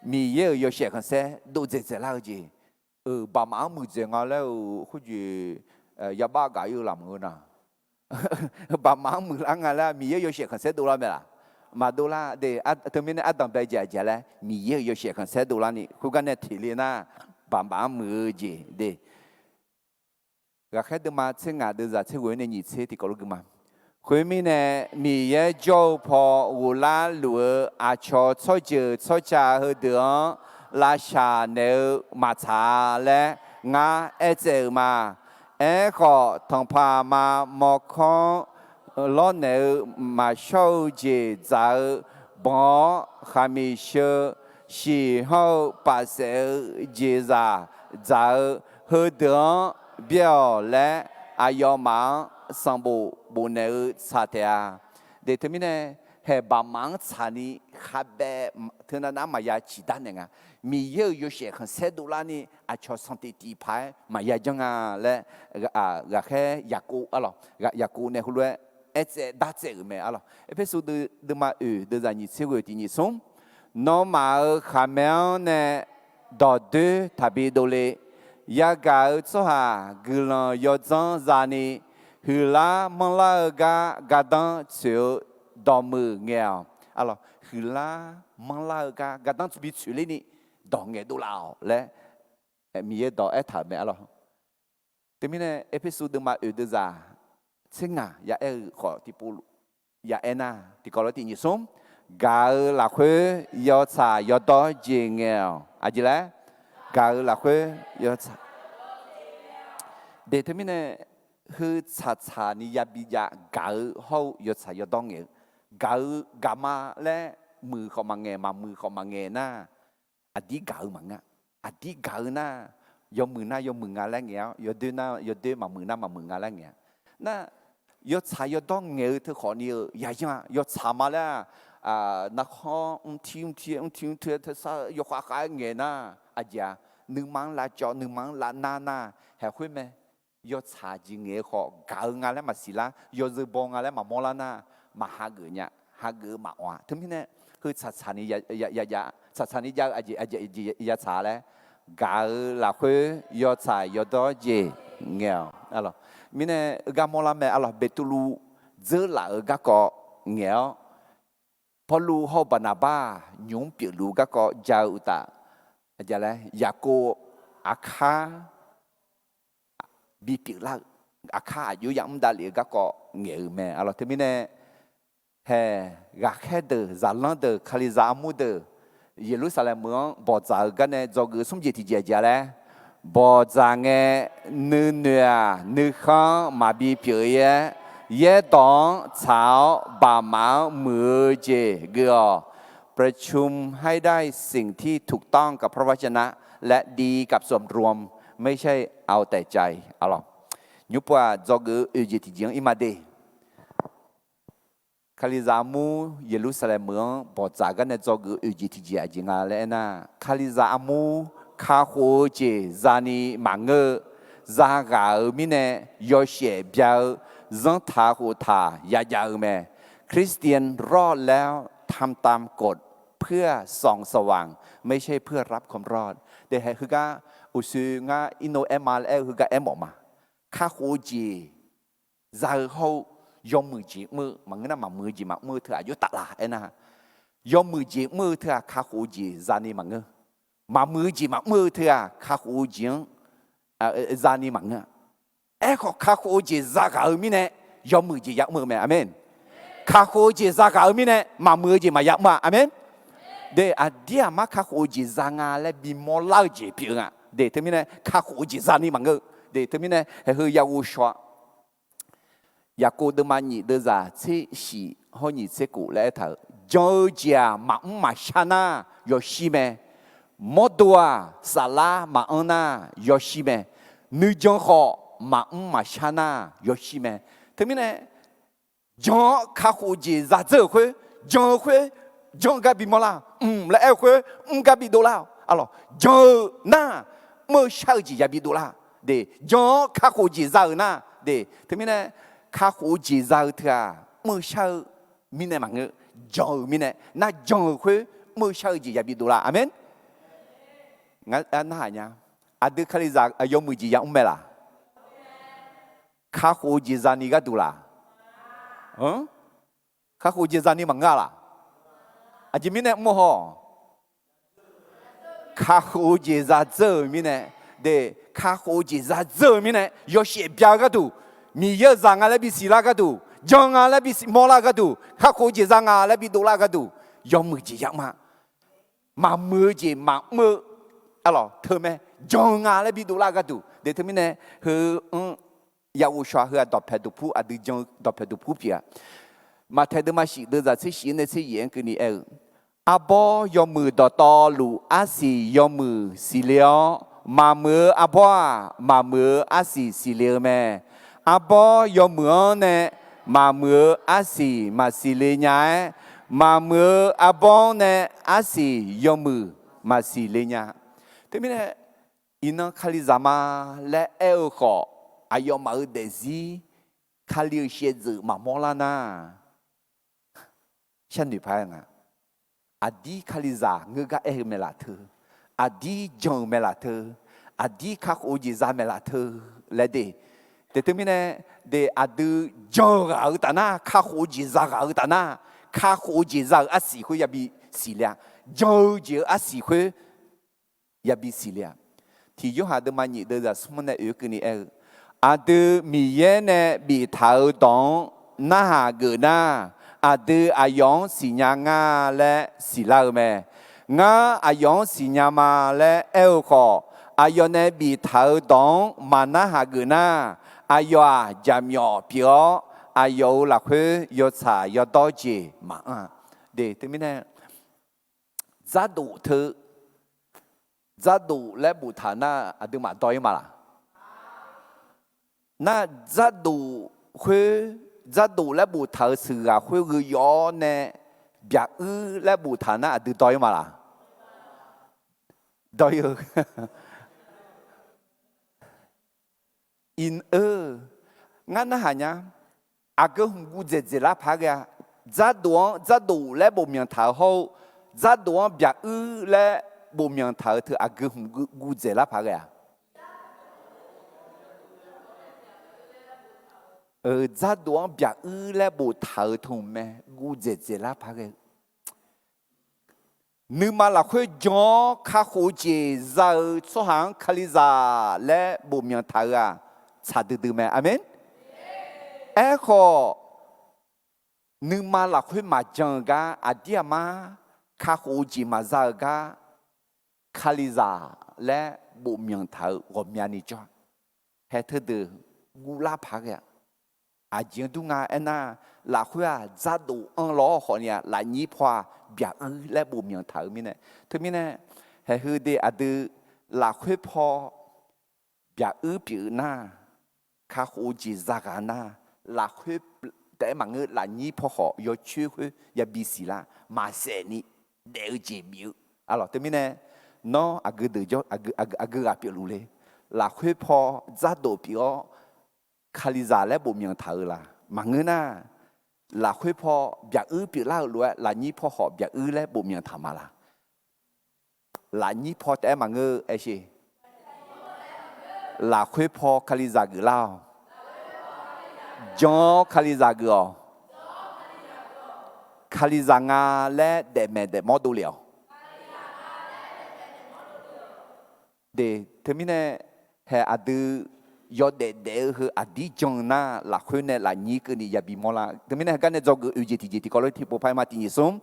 Miqyaer-euq yawshaef khanqsaer dov dzaeqdzaeq lar-eu jeq. Baqmaf-anr muiqdzaeq nga laer-euq khoerjeq yabav gaq-ir-eu laf maqngeur nar. Baqmaf-anr muiqlar nga laer Miqyaer yawshaef khanqsaer dovlar mae laq? Maqdov lar de. Teumirnae ardanq bae jeq aqjeq laer Miqyaer-euq yawshaef khanqsaer dovlarni khoergar nae teq le nar, baqmaf-anr muiq-eu jeq de. Ghaqkhaer deuvma tser ngaq deuvzaq tser ghoe-awr nae nyiq tser tiqkawv lof gui ma. Khoermirnae, Miqyaer jawr-eu paw ghoflar luf-eu aqcawq tsawrjeuq tsawrca heudeuq-anr lavshaq naeq-eu maqtsaq-a laer ngar aertsaev-euq ma. Aerkhawf, tanqpaq ma mawrkawr-anr lawrnaeq-eu maqshawr-eu jeq dzaq-eu banq-awr, khaqmiq sheu, shiq hawr-eu paf saef-eu jeqzaq dzaq-eu heudeuq-anr byaer-awq laer, aqyawfmaf-anr sanqbof bofnaeq-eu tsaq taef-a. De teumirnae, haeq baqmaf-anr tsaqni khavbaev teunav nav-anr maqya ciqdar naeq nga. Miqyaer-euq yawshaef khanqsaer dovlarni aqcawq sanqtif tif paq-aer maqya janr nga laer, ghaqkhaer Yaqkov, arlawq, Yaqkov nae heulof-aer aertsaev dartsaev-euq mae, arlawq. Erpersu deuvma oeq deuvzaq nyiq tser ghoe tiq nyiq smr, nawmaf-euq khaqmae-anr nae dawqdoer taqbi dovle. Yagaq-eu tsawrhaq guiqlanq yawdzanr zani, huiqlar manrlar-eu gar gardanr tsoeq-eu dawqmuiq ngaeq-awq. Arlawq, huiqlar manrlar-eu gar gardanr tsoeq bi tsoeq lerni dawq ngaeq dovlaf-awq laer Miqyaer dawq aertaq-euq mae, arlawq. Teumirnae Erpersu deuvma oeq deuvzaq tser ngaq ya aer-eu khawf tiqpov ya aer nar, tiqkawv lof tiq nyiq smr, gaq-eu lafkhoer yawtsaq yawdawr jeq ngaeq-awq. Aqjeq laer? Gaq-eu lafkhoer yawtsaq De teumirnae, heu tsaqtsaq ni yabi jav gaq-eu hawr-eu yawtsaq yawdawr ngaeq-eu, gaq-eu gaqma laer muiq khawf maqngaeq, maqmuiq khawf maqngaeq nar, aqdir gaq-eu maqngeur. Aqdir gaq-eu nar, yawmuiq nar yawmuiq nga laer ngaeq-awr, yawdoer nar yawdoer, maqmuiq nar maqmuiq nga laer ngaeq-a. Nar, yawtsaq yawdawr ngaeq-eu teukhawf ni-eu yayanr-a, yawtsaq ma laer-aq, narkhanr mrtir mrtir mrtir mrtir-aer tersar yawkhav khav-aer ngaeq nar, aqjeq-aq, nuima-anr lavcawv nuima-anr lavnar nar, haeq khoer mae. Yawtsaq jeq ngaeq-eu khawf gaq-eu nga laer maqsiq lar, yawzeu baw nga laer maqmawr lar nar, maqhageuf nya, hageuf-eu maqawq-a. Teumirnae, heu tsaqtsaq ni ya, ya, ya, tsaqtsaq ni jav-eu aqjeq, aqjeq, aqjeq ya tsaq laer, gaq-eu lafkhoer yawtsaq yawdawr jeq ngaeq-awq. Mirnae, heugar mawrlar mae, arlawq, Beqtuvluv dzeurlaf-eu garkawv ngaeq-awr, Pawrluv hawr-eu Baqnaqbar nymq-mr pyeufluf-eu garkawv ja-eu uqtaf, laer Yaqkov aqkar bipyeuf lar-eu, aqkar aqjox yamr davlef-eu garkawv ngaeq-eu mae, arlawq. Teumirnae, haeq ghaqkhaer deuq, zaqlanr deuq, Kalizaq armur deuq, Yeqlursaqlaeq meuq-anr bawqdzaq-eu garnae dzawgeuf-eu smr jeq tiqjeq aqjeq-a laer, bawqdzaq ngae nuinoeq-aq nuikhanr-anr maqbi pyeuf-ir-aer, yaerdawq-anr tsaq-awr baqmaf-anr muiq-eu jeq geuf-awq. ประชุมให้ได้สิ่งที่ถูกต้องกับพระวจนะ และดีกับส่วนรวม ไม่ใช่เอาแต่ใจ arlawq. Nymr pov-aq, dzawgeuf-eu oeq jeq tiqjeq-anr ir ma de. Kalizaq armur Yeqlursaqlaeq meuq-anr bawqdzaq garnae dzawgeuf-eu oeq jeq tiqjeq aqjeq nga laer aernar, Kalizaq armur kakhof-eu jeq zani maqngeur-eu, zaghaq-euq mirnae yawshaef bya-eu zanrtaq khoftaq yajav-eu mae. คริสเตียนรอดแล้วทำตามกฎ เพื่อส่องสว่าง ไม่ใช่เพื่อรับความรอด de hae heugar uqshoe ngar irnov aer ma laer aer-eu heugar aermawf ma. Kakhof-eu jeq za-eu hawr-eu, yawmuiq jeq mr-eu maqngeur nar, maqmuiq-eu jeq maqmr-eu teu-aq aqjox taf la aernar, yawmuiq jeq mr-eu teu-aq kakhof-eu jeq zani maqngeur. Maqmuiq-eu jeq maqmr-eu teu-aq kakhof-eu jeq-anr zani maqngeur-a. Aerkhawf, kakhof-eu jeq zaghaq-eu mirnae, yawmuiq jeq yamr-eu mae. Aqmeq. Kakhof-eu jeq zaghaq-eu mirnae, maqmuiq-eu jeq maqya mr-a. Aqmeq. De, aqdir aqmar kakhof-eu jeq za nga laer bimawr lar-eu jeq pyeuf-eu nga. De, teumirnae kakhof-eu jeq zani maqngeur-eu. De, teumirnae haeqheu ya ghovshaw-a. Yaqkov deuvma nyiq deuvzaq tser shif hawr nyiq tser khof laer aertaq-euq, jan-eu jeq-aq, maqmr maqshar nar yawshir mae. Mawrdo-aq, saflar maqanr nar yawshir mae. Nuijan khawf, maqmr maqshar nar yawshir mae. Teumirnae, jan-awr kakhof jeq zadzeur-euq khoer, jan-eu khoer, jan-eu gar bimawr lar, mq laer aer-eu khoer, mr gar bidov lar-awq. Aqlawq, jan-eu nar, mr-eu shar-eu jeq yabi dovlar. De, jan-awr kakhof jeq za-euq nar, de, teumirnae, kakhof-eu jeq za-eu teu-aq, mr-eu shar-eu mirnae maqngeur, jan-euq mirnae, nar jan-euq khoer, mr-eu shar-eu jeq yabi dovlar. Aqmeq. Ngar narhaq nya. Aqdui kalizaq yawmuiq jeq yamr mae laq? Kakhof-eu jeq zani gharduq laq? Kakhof-eu jeq zani maqngeur-a laq? Aqjeq mirnae mr-eu haw? Kakhof-eu jeq zadzeur-euq mirnae, de, kakhof-eu jeq zadzeur-euq mirnae, yawshaef bya-eu gharduq, Miqyaer-euq zaq nga laer bisiq lar gharduq, jan nga laer bisiq mawrlar gharduq, kakhof-eu jeq za nga laer bidov lar gharduq, yawmuiq jeq yamr-a. Maqmuiq-eu jeq maqmr-eu, aqlawq, teumae, jan-eu nga laer bidov lar gharduq. De, teumirnae, heu-anr ya ghovshaw-a. Heu-aq dawqpaeq duqpur, aqdui jan-eu dawqpaeq duqpur pyeuf-a. Maqtaeq deuvma shif deuvzaq tser shif-anr nae tser yaef-anr keuvni aer-eu, arbawr yawmuiq dawqtawvluf arsiq yawmuiq siqle-awr, maqmuiq-eu arbawr-aq, maqmuiq-eu arsiq siqle-eu mae. Arbawr yawmuiq-anr nae maqmuiq-eu arsiq maqsiq le nya-aer, maqmuiq-eu arbawr-anr nae arsiq yawmuiq maqsiq le nya. Teumirnae, iqnan kalizaq ma laer aer-eu khawf, aqyawfmaf-euq daefzir Kali-euq shaevdzeuf maqmawr lar nar, sharnoeq paq-aer nga. Aqdir kalizaq ngeur gar aer-eu mae laf teu, aqdir jan-euq mae laf teu, aqdir kakhof-eu jeq za mae laf teu laer de. De teumirnae, de aqdui jan-eu ghaq-eu taf nar, kakhof-eu jeq za ghaq-eu taf nar, kakhof-eu jeq za-euq arsiq khoer yabi siqle-a. Jan-eu jeq-eu arsiq khoer yabi siqle-a. Tiq Yorhaq deuvma nyiq deuvzaq smr nae oeq keuvni aer-eu, aqdui Miqyaer nae biftaq-eu dawq-anr narhaq geuf nar, aqdui aqyawf-anr siqnya nga laer siqlar-eu mae. Ngar aqyawf-anr siqnya ma laer aer-eu khawf, aqyawf nae biftaq-eu dawq-anr maqnarhaq geuf nar, aqyawf-aq jaqmyawf pyeuf-awr, aqyawf-euq lafkhoer yawtsaq yawdawr jeq maqanr-a. De teumirnae, dzardof teu, dzardof laer boftaq-eu nar aqduimaf dawr-ir ma laq? Nar dzardof khoer, dzardof laer boftaq-euq sheuqghaq khoer gheu yawf-awr nae byaq-uir laer boftaq nar aqdui dawr-ir ma laq? Dawr-ir-eu. Iq-eu, ngar narhaq nya. Aqgeu hmq guv dzaeq dzaeqlar paq-aer ghae-a. Dzardof-anr dzardof laer bofmyanq taq-eu hawr-eu, dzardof-anr byaq-uir laer bofmyanq taq-eu teu aqgeu hmq guv dzaeqlar paq-aer ghae-a. Dzardof-anr byaq-uir laer boftaq-eu teu mae, guv dzaeq dzaeqlar paq-aer ghae-eu. Nuima lafkhoer jan-awr kakhof-eu jeq za-eu tsawrhaq-anr Kalizaq laer bofmyanq taq-eu-aq, tsaq duidui mae. Aqmeq. Aerkhawf, nuima lafkhoer maqjan-eu gar, aqdir aqmar kakhof-eu jeq maqza-eu gar, Kalizaq laer bofmyanq taq-eu ghawqmyani jawr-a. Haeq teudeuq guvlar paq-aer ghae-a. Aqjeq-anr dur nga aernar, lafkhoer-aq dzardof anr law-awr khawfni-a, lafnyir paw-aq byaq-uir laer bofmyanq taq-eu mirnae. Teumirnae, haeq heu de aqdui lafkhoer paw byaq-uir pyeuf nar, kakhof-eu jeq zaghaq nar, lafkhoer taef-aer maqngeur, lafnyir paw khawf yawcoer khoer yabi siqlar, maqsaef ni daef-eu jeq bif-eu. Aqlawq teumirnae, nawr aqgeu deuq jawr, aqgeu ghaq pyeufluf le. Lafkhoer paw dzardof pyeuf-awr, Kalizaq laer bofmyanq taq-eu la? Maqngeur nar, lafkhoer paw byaq-uir pyeuflar-euq lof-aer lafnyir paw khawf byaq-uir laer bofmyanq taq ma laq? Lafnyir paw taef-aer maqngeur-eu aershe. Lafkhoer paw Kalizaq geuflar-awq. Jan-awr Kalizaq geuf-awq. Kalizaq nga laer daefmaeq daefmawr dovlef-awq. De, teumirnae, hae aqdui yawdaef daef-eu heu aqdir jan-eu nar, lafkhoer nae lafnyir keuvni yabi mawrlar. Teumirnae heugar nae dzawgeuf oeq jeq tiqjeq tiqkawv lof tiqpov par-aer ma. Tiq nyiq smr,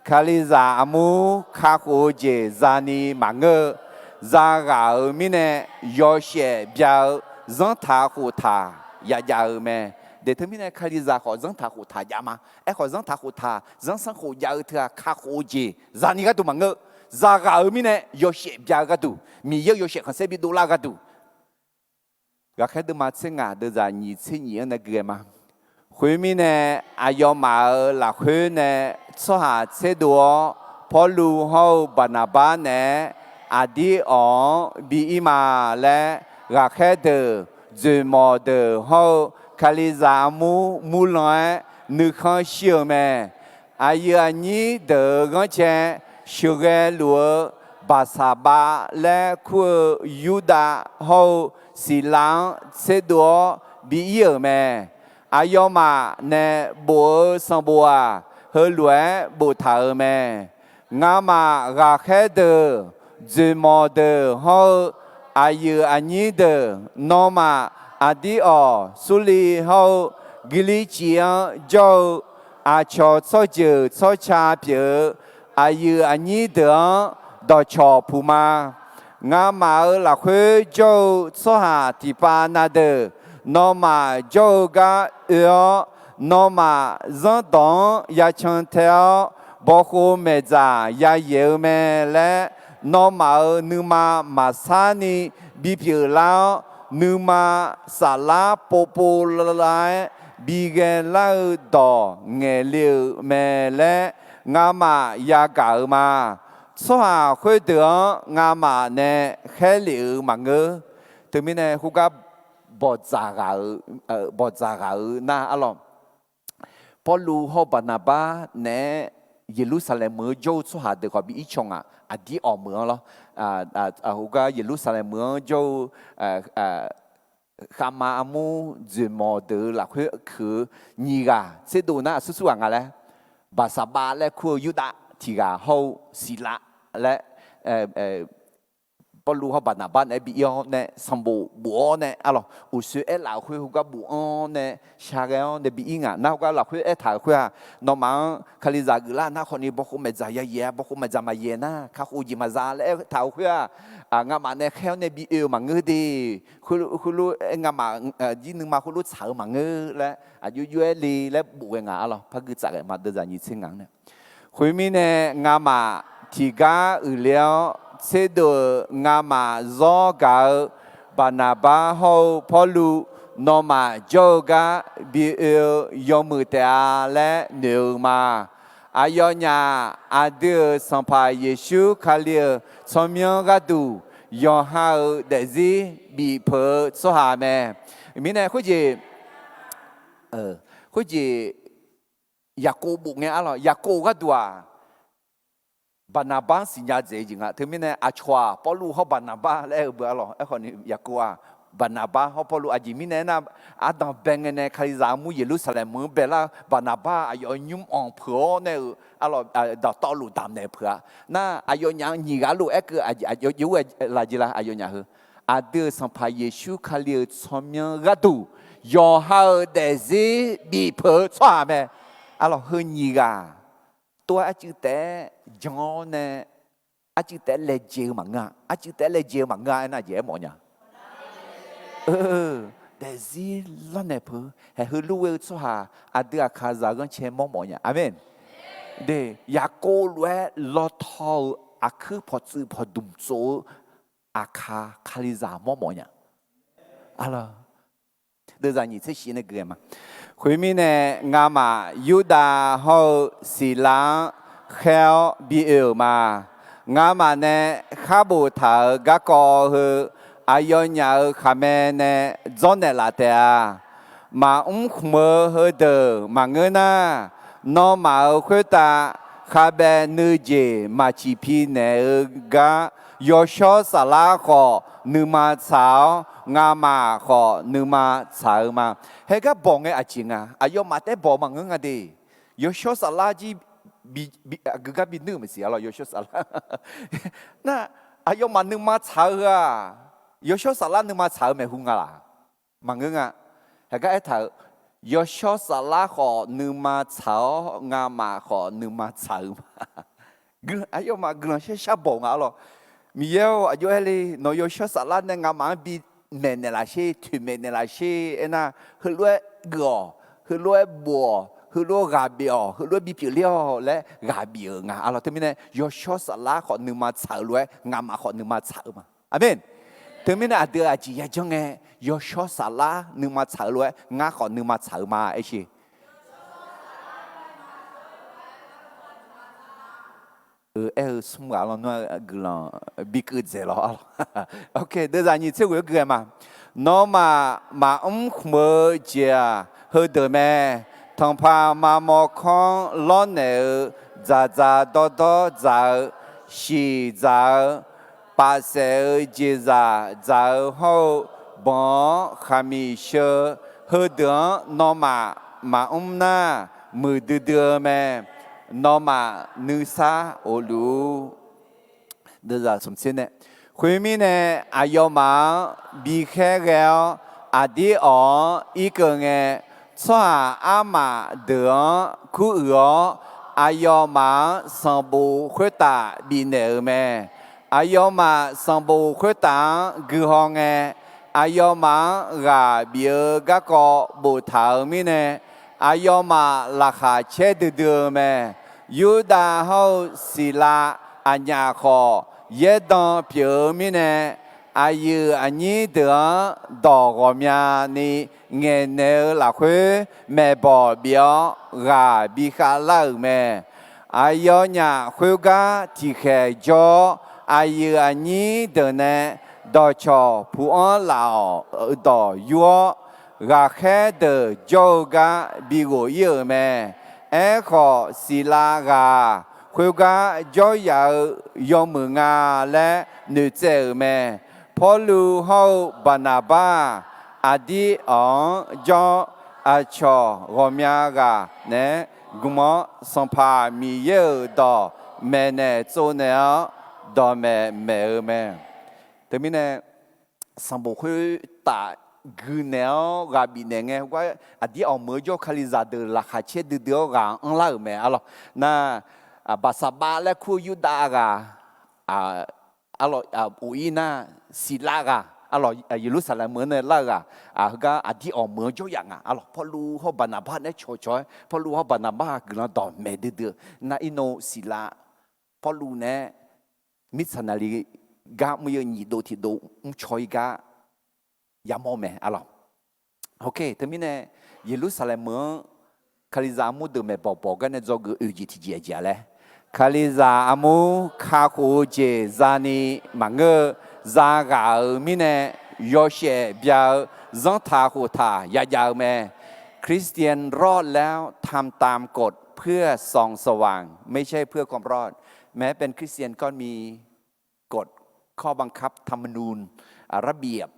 Kalizaq armur kakhof-eu jeq zani maqngeur-eu, zaghaq-euq mirnae yawshaef bya-eu zanrtaq khoftaq yajav-eu mae. Daeq teumirnae Kalizaq khawf zanrtaq khoftaq jav ma. Aerkhawf zanrtaq khoftaq zanrsanrkhof jav-eu teu-aq kakhof-eu jeq zani gharduq maqngeur-eu, zaghaq-euq mirnae yawshaef bya-eu gharduq, Miqyaer-euq yawshaef khanqsaer bidov lar-eu gharduq, Ghaqkhaer deuvma tser ngaq deuvzaq nyiq tser nyiq-anr nae gui-aer ma. Khoermirnae, aqyawfmaf-euq lafkhoer nae tsawrhaq tserdov-awr, Pawrluv hawr-eu Baqnaqbar naeq-aer Aqdir awq-anr bi ir ma laer, ghaqkhaer deuq, dzoeqmawq deuq hawr-eu Kalizaq armur murlan-aer nuikhanr shir-euq mae. Aqyuif aqnyir deuq-euq ghanrcae sheuqghae luf-eu Baqsaqbav laer kur-eu Yurdav hawr-eu Siqlav-anr tserdov-awr bi ir-euq mae. Aqyawfmaf nae bof-eu sanqbof-aq, heulof-aer boftaq-euq mae. Ngamaf ghaqkhaer deuq, dzoeqmawq deuq hawr-eu aqyuif aqnyir deuq, nawmaf Aqdir awq Surliv hawr-eu Girlirciv-anr jawr-eu aqcawq tsawrjeuq tsawrca pyeuf-eu aqyuif aqnyir deuq-anr dawqcawq puq ma. Ngamaf-euq lafkhoer jawr-eu tsawrhaq tiqpav na deuq, nawmaf jawr-eu gar oe-awr, nawmaf zanrdawq-anr yacan tae-awr, bawqkhov maeqdzaq yayaeq-eu mae laer, nawmaf-euq nuima maqsarni bipyeuf lar-awr, nuima saflar povpov lar-aer bighae lar-eu dawq ngaeqle-euq mae laer ngamaf yagaq-euq ma. Tsawrhaq khoerdeuq-anr ngamaf nae khaerlef-euq maqngeur. Teumirnae khoergar bawqdzaq ghaq-eu, bawqdzaq ghaq-eu nar arlawq, Pawrluv hawr Baqnaqbar naeq-aer Yeqlursaqlaeq meuq-anr jawr-eu tsawrhaq deuq khawf bi ir caw ngaq, Aqdir awq meuq-anr lawr. Khoergar Yeqlursaqlaeq meuq-anr jawr-eu khavma armur dzoeqmawq deuq-eu lafkhoer kuiq-eu nyiq ghaq tserdov nar aqsur sur ghaq nga laer, Baqsaqbav laer kur-eu Yurdav tiq ghaq hawr-eu Siqlav laer, Pawrluv hawr Baqnaqbar naeq-aer bi ir-awr nae sanqbof bof-awr nae arlawq, uqshoe aerlaf-euq khoer heugar bof-anr nae shaqghae-awr nae bi ir ngaq nar, heugar lafkhoer aertaq-euq khoer-aq, nawmaf-anr Kalizaq geuflar nar khawfni bawqkhov maeqdzaq yayaeq-a, bawqkhov maeqdzaq maqyaeq nar kakhof jeq maqza laer aertaq-euq khoer-aq, ngamaf nae khaer-awr nae bi oe-eu maqngeur de. Khoerlof-aer ngamaf jir nuima khoerlof tsaq-eu maqngeur laer aqjox jox-aer le laer bof ghae ngaq arlawq, par gui tsaf ghae ma deuvzaq nyiq tser ngaq-anr nae. Khoermirnae, ngamaf tiqgar uiqle-awr tserdov-euq ngamaf zawr gaq-eu Baqnaqbar hawr-eu Pawrluv, nawmaf jawr-eu gar bi oe-eu yawmuiq taef-a laer noeq-eu ma. Aqyawfnyaf aqdui-euq Sanqpaq Yeqsur Kali-euq tsawrmyanr gharduq yawqha-euq daefzir bif peuq-eu tsawrhaq mae. Mirnae khoerjeq, khoerjeq Yaqkov bof ngae arlawq, Yaqkov gharduq-aq, Baqnaqbar siqnya dzaeq-eu jeq nga. Teumirnae aqcawq-aq Pawrluv hawr Baqnaqbar laer aer-eu beu arlawq. Aerkhawfni Yaqkov-aq Baqnaqbar hawr Pawrluv aqjeq mirnae aernar, ardanq bae ngae nae Kalizaq armur Yeqlursaqlaeq meuq-anr baelar-eu Baqnaqbar aqyawf nymr-anr peuq-awr nae-euq arlawq, dawqtawvluf damq naeq peuq-a. Nar aqyawfnyaf-anr nyiq ghaq lof-aer keuv aqjeq aqjox jeq ur-aer laf jeq la aqyawfnyaf heu. Aqdui-euq Sanqpaq Yeqsur Kali-euq tsawrmyanr gharduq yawqha-euq daefzir bif peuq-eu tsawrhaq mae. Arlawq heu nyiq ghaq tov-aer arcuiv taef-aer jan-awr nae, arcuiv taef-aer laejae-eu maqngeur-a. Arcuiv taef-aer laejae-eu maqngeur-a aernar jeq aermawf nya. Daefzir lawrnaeq peuq-eu haeq heulof ghae-eu tsawrhaq aqdui aqkaqzaq ghanrcae mawrmawf nya. Aqmeq. De, Yaqkov lof-aer lawtaw-eu aqkuir pawqtsuif pawqdmq tsov-eu aqkaq Kalizaq mawrmawf nya. Arlawq, deuvzaq nyiq tser shif nae gui-aer ma. Khoermirnae, ngamaf Yurdav hawr-eu Siqlav-anr khaer-awr bi oe-euq ma. Ngamaf nae khar boftaq-euq garkawv heu, aqyawfnyaf-euq khaqmae nae dzawrnaeq laf taef-a. Maqmr khmq-eu heudeuq maqngeur nar, nawmaf-euq khoertav khavbaev nuijeq maqciq pi naeq-eu gar, yawshawr saflar khawf nuima tsaq-awr, ngamaf khawf nuima tsaq-eu ma. Haegar bawq ngae aqjeq nga, aqyawfmaf taef-aer bawq maqngeur nga de. Yawshawr saflar jir aqgeu gar bi nuir-euq maqsiq arlawq, yawshawr saflar. Nar, aqyawfmaf nuima tsaq-eu heu-aq, Yawshawr saflar nuima tsaq-eu maeqhu nga laq? Maqngeur nga. Heugar aertaq-euq, yawshawr saflar khawf nuima tsaq-awr, ngamaf khawf nuima tsaq-eu ma. Guiqlanq, aqyawfmaf guiqlanq shar shar bawq nga arlawq. Miqyaer-or, aqjox aer le, nawq yawshawr saflar nae ngamaf-anr bi maeqnaeq laf sher, toeqmaeq naeq laf sher aernar, heulof-aer geuf-awq, heulof-aer bof-awq, heulof-aer ghaq bif-awq, heulof-aer bipyeuf ler-awq laer ghaq bif-euq nga arlawq. Teumirnae yawshawr saflar khawf nuima tsaq-eu lof-aer ngamaf khawf nuima tsaq-eu ma. Aqmeq. Teumirnae aqdui aqjeq yajanr ngae, yawshawr saflar nuima tsaq-eu lof-aer ngar khawf nuima tsaq-eu ma aer sher. Aer-eu smr ghaq lawnmr-aer guiqlanq bikeuv dzaeq lawr arlawq. Deuvzaq nyiq tser ghoeq-aer gui-aer ma. Nawmaf maqmr khmq-eu jeq-aq heudeuq mae. Tanqpaq maqmawf kanr lawrnaeq-eu, dzaqdzaq dawrdawr dzaq-eu, shiq dzaq-eu, pafsaef-eu jeqzaq dzaq-eu hawr-eu, banq-anr khaqmiq sheu-eu, heudeuq-anr nawmaf maqmr nar, muiqdui dui-eu mae. Nawmaf nuisar of luf-ur. Khoermirnae, aqyawfmaf-anr bikhaer ghae-awr, aqdir awq-anr irkeuv ngae, tsawrhaq armaf deuq-anr kuruiq-awr, aqyawfmaf-anr sanqbof khoertaf bifnaeq-euq mae. Aqyawfmaf sanqbof khoertaf-anr guihaw ngae, aqyawfmaf-anr ghaq bif-eu garkawv boftaq-euq mirnae, aqyawfmaf laqkhaq caer duidui-eu mae. Yurdav hawr-eu Siqlav aqnyaf khawf, yaerdan pyeuf-eu mirnae, aqyuif aqnyir deuq-anr dawq ghawqmyani ngaeqnaeq-eu lafkhoer, maeqbawq bif-awr ghaq bi khavlar-euq mae. Aqyawfnyaf khoergar tiqkhaeq jawr-awr, aqyuif aqnyir deuq nae dawqcawq puq-anr laf-awq-eu dawq yur-awr, ghaqkhaer deuq jawr-eu gar bighof ir-euq mae. Aerkhawf, Siqlav ghaq khoergar jawryaf-eu yawmuiq nga laer noeqtsaev-euq mae. Pawrluv hawr-eu Baqnaqbar-aq, aqdir awq-anr jawr-awr, aqcawq ghawqmya ghaq naeq-aer gmq-awr, Sanqpaq Miqyaer-euq dawq maeqnaeq tsovnaeq-awr, dawqmaeq maeq-eu mae. Teumirnae, sanqbof khoertaf guinaeq-awr ghaq bifnaeq ngae, khoergar aqdir awq meuq-eu jawr-eu Kalizaq deuq laqkhaq caer duidui-awr ghaq anrlar-euq mae arlawq. Nar, Baqsaqbav laer kur-eu Yurdav ghaq, arlawq, of ir nar, Siqlav ghaq arlawq, Yeqlursaqlaeq meuq-anr nae lar-eu ghaq, heugar aqdir awq meuq-anr jawryaf nga arlawq. Pawrluv hawr-eu Baqnaqbar naeq-aer cawqcawq-aer, Pawrluv hawr-eu Baqnaqbar-aq guiqlanq dawqmaeq duidui-eu nar, irnav Siqlav, Pawrluv naeq-aer Mirtsaqnaqli gar mr-eu nyiq dov tiq dov mrcaw ir gar yamawr mae arlawq. Teumirnae, Yeqlursaqlaeq meuq-anr Kalizaq armur deuq maeqbawq bawq gar nae dzawgeuf oeq jeq tiqjeq aqjeq-a laer, Kalizaq armur kakhof-eu jeq zani maqngeur-eu, zaghaq-euq mirnae yawshaef bya-eu zanrtaq khoftaq yajav-eu mae. คริสเตียนรอดแล้วทำตามกฎเพื่อส่องสว่าง ไม่ใช่เพื่อความรอด แม้เป็นคริสเตียนก็มีกฎข้อบังคับ ธรรมนูญ ระเบียบ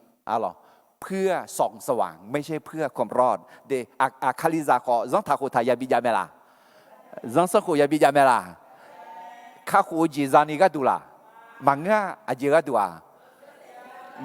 เพื่อส่องสว่าง ไม่ใช่เพื่อความรอด de. Aq, Kalizaq khawf zanrtaq khoftaq yabi jav mae laq? Zanrsanrkhof yabi jav mae laq? Kakhof-eu jeq zani gharduq laq? Maqngeur-a. Aqjeq gharduq-aq,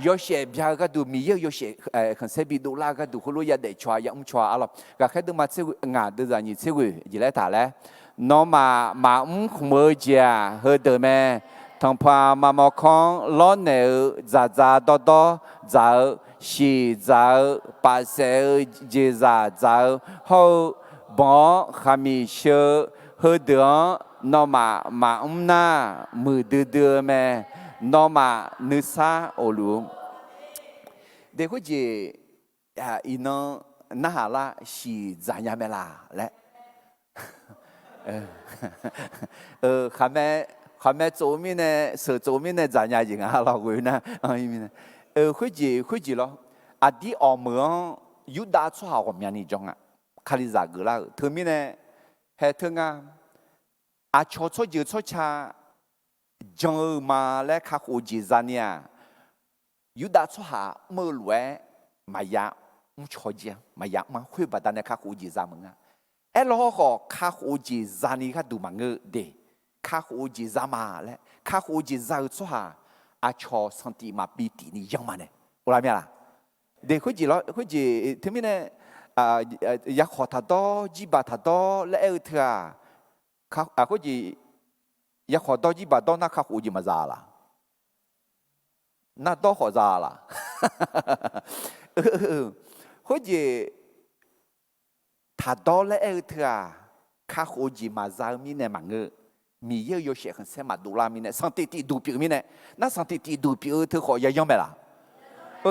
yawshaef bya-eu gharduq, Miqyaer-euq yawshaef khanqsaer bi dovlar-eu gharduq, heulof yadaef caw-a, yamr caw-a arlawq. Ghaqkhaer deuvma tser ghoeq, ngaq deuvzaq nyiq tser ghoeq jeq laer taq laer, nawmaf maqmr khmq-eu jeq-aq heudeuq mae. Tanqpaq maqmawf kanr lawrnaeq-eu, dzaqdzaq dawrdawr dzaq-eu, shiq dzaq-eu, pafsaef-eu jeqzaq dzaq-eu hawr-eu, banq-awr khaqmiq sheu-eu heudeuq-anr nawmaf maqmr nar, muiqdui dui-eu mae. Nawmaf nuisar of luf-ur. De khoerjeq iqnan narhaq lar, shiq dzaq nya mae laq laer. Khaqmae, khaqmae tsov-eu mirnae, sheuq tsov-eu mirnae dzaq nya jeq nga lawr ghoe nar. Mirnae, khoerjeq khoerjeq lawr. Aqdir awq meuq-anr Yurdav tsawrhaq ghawqmyani jan nga. Kalizaq geuflar-euq teumirnae, haeq teu nga. Aqcawq tsawrjeuq tsawrca jan-eu ma laer kakhof-eu jeq zani-aq, Yurdav tsawrhaq mr-eu lof-aer maqya mrcaw jir-a, maqya mr-a. Khoer baqdanae kakhof-eu jeq za maqngeur-a. Aerlawr hawrkhawf kakhof-eu jeq zani gharduq maqngeur de. Kakhof-eu jeq za ma laer, kakhof-eu jeq za-eu tsawrhaq aqcawq sanqtif maqbi tif ni yanr ma nae, of la mir-a laq? De khoerjeq lawr, khoerjeq teumirnae, yakhawq taqdawr jirbaq taqdawr laer aer-eu teu-aq, khoerjeq yakhawq dawr jirbaq dawr nar kakhof-eu jeq maqza laq? Nar dawr khawf za laq? Khoerjeq taqdawr laer aer-eu teu-aq, kakhof-eu jeq maqza-eu mirnae maqngeur. Miqyaer-euq yawshaef khanqsaer maqdov lar mirnae, sanqtif tif duq pyeuf-eu mirnae, nar sanqtif tif duq pyeuf-eu teu khawf yayanr mae laq?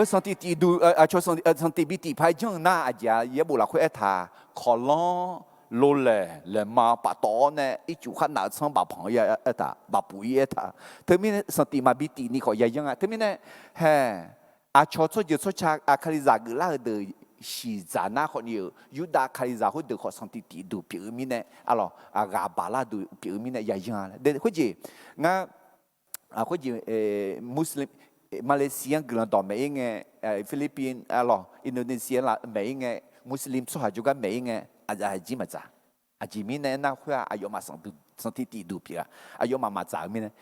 Sanqtif tif duq, aqcawq sanqtif bi tif paq-aer janr-eu nar aqjeq-a, yaerbof lafkhoer aertaq, kawqlanr, lolaeq, laeqma, paftawf-awr nae ircuf khar naf-eu tsanr bafpanq-ir aertaq, bafpuf-ir aertaq. Teumirnae sanqtif maqbi tif ni khawf yayanr-a. Teumirnae, hae, aqcawq tsawrjeuq tsawrca, Kalizaq geuflar-euq deuq siqdzaq nar khawfni-euq Yurdav Kalizaq khoerdeuq khawf sanqtif tif duq pyeuf-eu mirnae, arlawq, ghaq baq lar duq pyeuf-eu mirnae yayanr-a laer. Khoerjeq, ngar, khoerjeq, Muslim, Malaysia-anr guiqlanq dawq maeq-ir ngae, Philippines, arlawq, Indonesia maeq-ir ngae, Muslim tsawrhaq jawrgar maeq-ir ngae, aqzaf jir maqdzaq. Aqjeq mirnae aernar, khoer-aq aqyawfmaf sanqtif tif duq pyeuf-a. Aqyawfmaf maqdzaq-eu mirnae,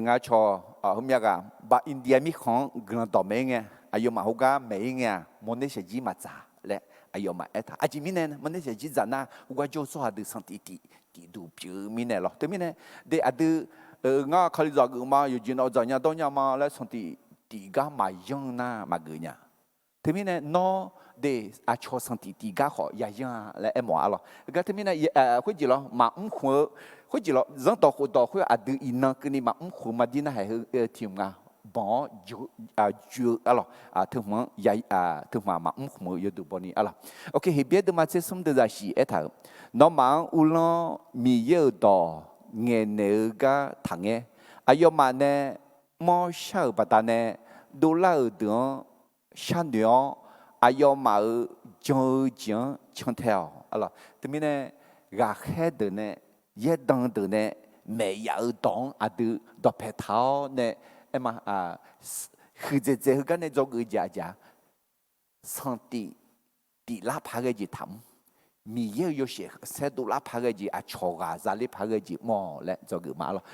ngar cawq, heumyav ghaq ba India mirkhanq-anr guiqlanq dawq maeq-ir ngae, aqyawfmaf heugar maeq-ir ngae-aq, mawrner shaefjir maqdzaq laer aqyawfmaf aertaq. Aqjeq mirnae mawrner shaefjir dzaq nar, heugar jawr-eu tsawrhaq deuq sanqtif tif, tif duq pyeuf-eu mirnae lawr. Teumirnae, de aqdui, ngar Kalizaq geuf ma, yawqjeq nawq dzaq nya dawr nya ma laer sanqtif tif gar maqyanr nar maqgeuf nya. Teumirnae nawr de aqcawq sanqtif tif gar khawf yayanr-a laer aermawf-a lawr. Heugar teumirnae, khoerjeq lawr, maqmr khmq-eu, khoerjeq lawr, zanrdawq khofdawq khoer aqdui iqnan keuvni maqmr khmq-eu maqdir nar haeq heu tiq mq nga, banq-awr joe-eu arlawq, teu hmq-anr, teu hmq-aq maqmr khmq-eu yawduq bawni arlawq. Oke, Heqbyaer deuvma tser smr deuvzaq shiq aertaq-euq, nawmaf-anr uvlanr Miqyaer-euq dawq ngaeqnaeq-eu gar taqngaer. Aqyawfmaf nae mr-awr shar-euq baqdanae dovlar-euq deuq-anr sharnoeq-awr, aqyawfmaf-euq jan-eu jeq-anr cantae-awq. Teumirnae, ghaqkhaer deuq nae, yaerdan deuq nae maeq yaf-eu dawq-anr aqdui dawqpae taq-awr nae, aer ma, huiqdzaeq dzaeq heugar nae dzawgeuf-eu jeq aqjeq-a, sanqtif tiflar paq-aer ghae jeq taqmr. Miqyaer-euq yawshaef khanqsaer dovlar paq-aer ghae jeq, aqcawq ghaq zaler paq-aer ghae jeq mr-awq laer dzawgeuf ma arlawq.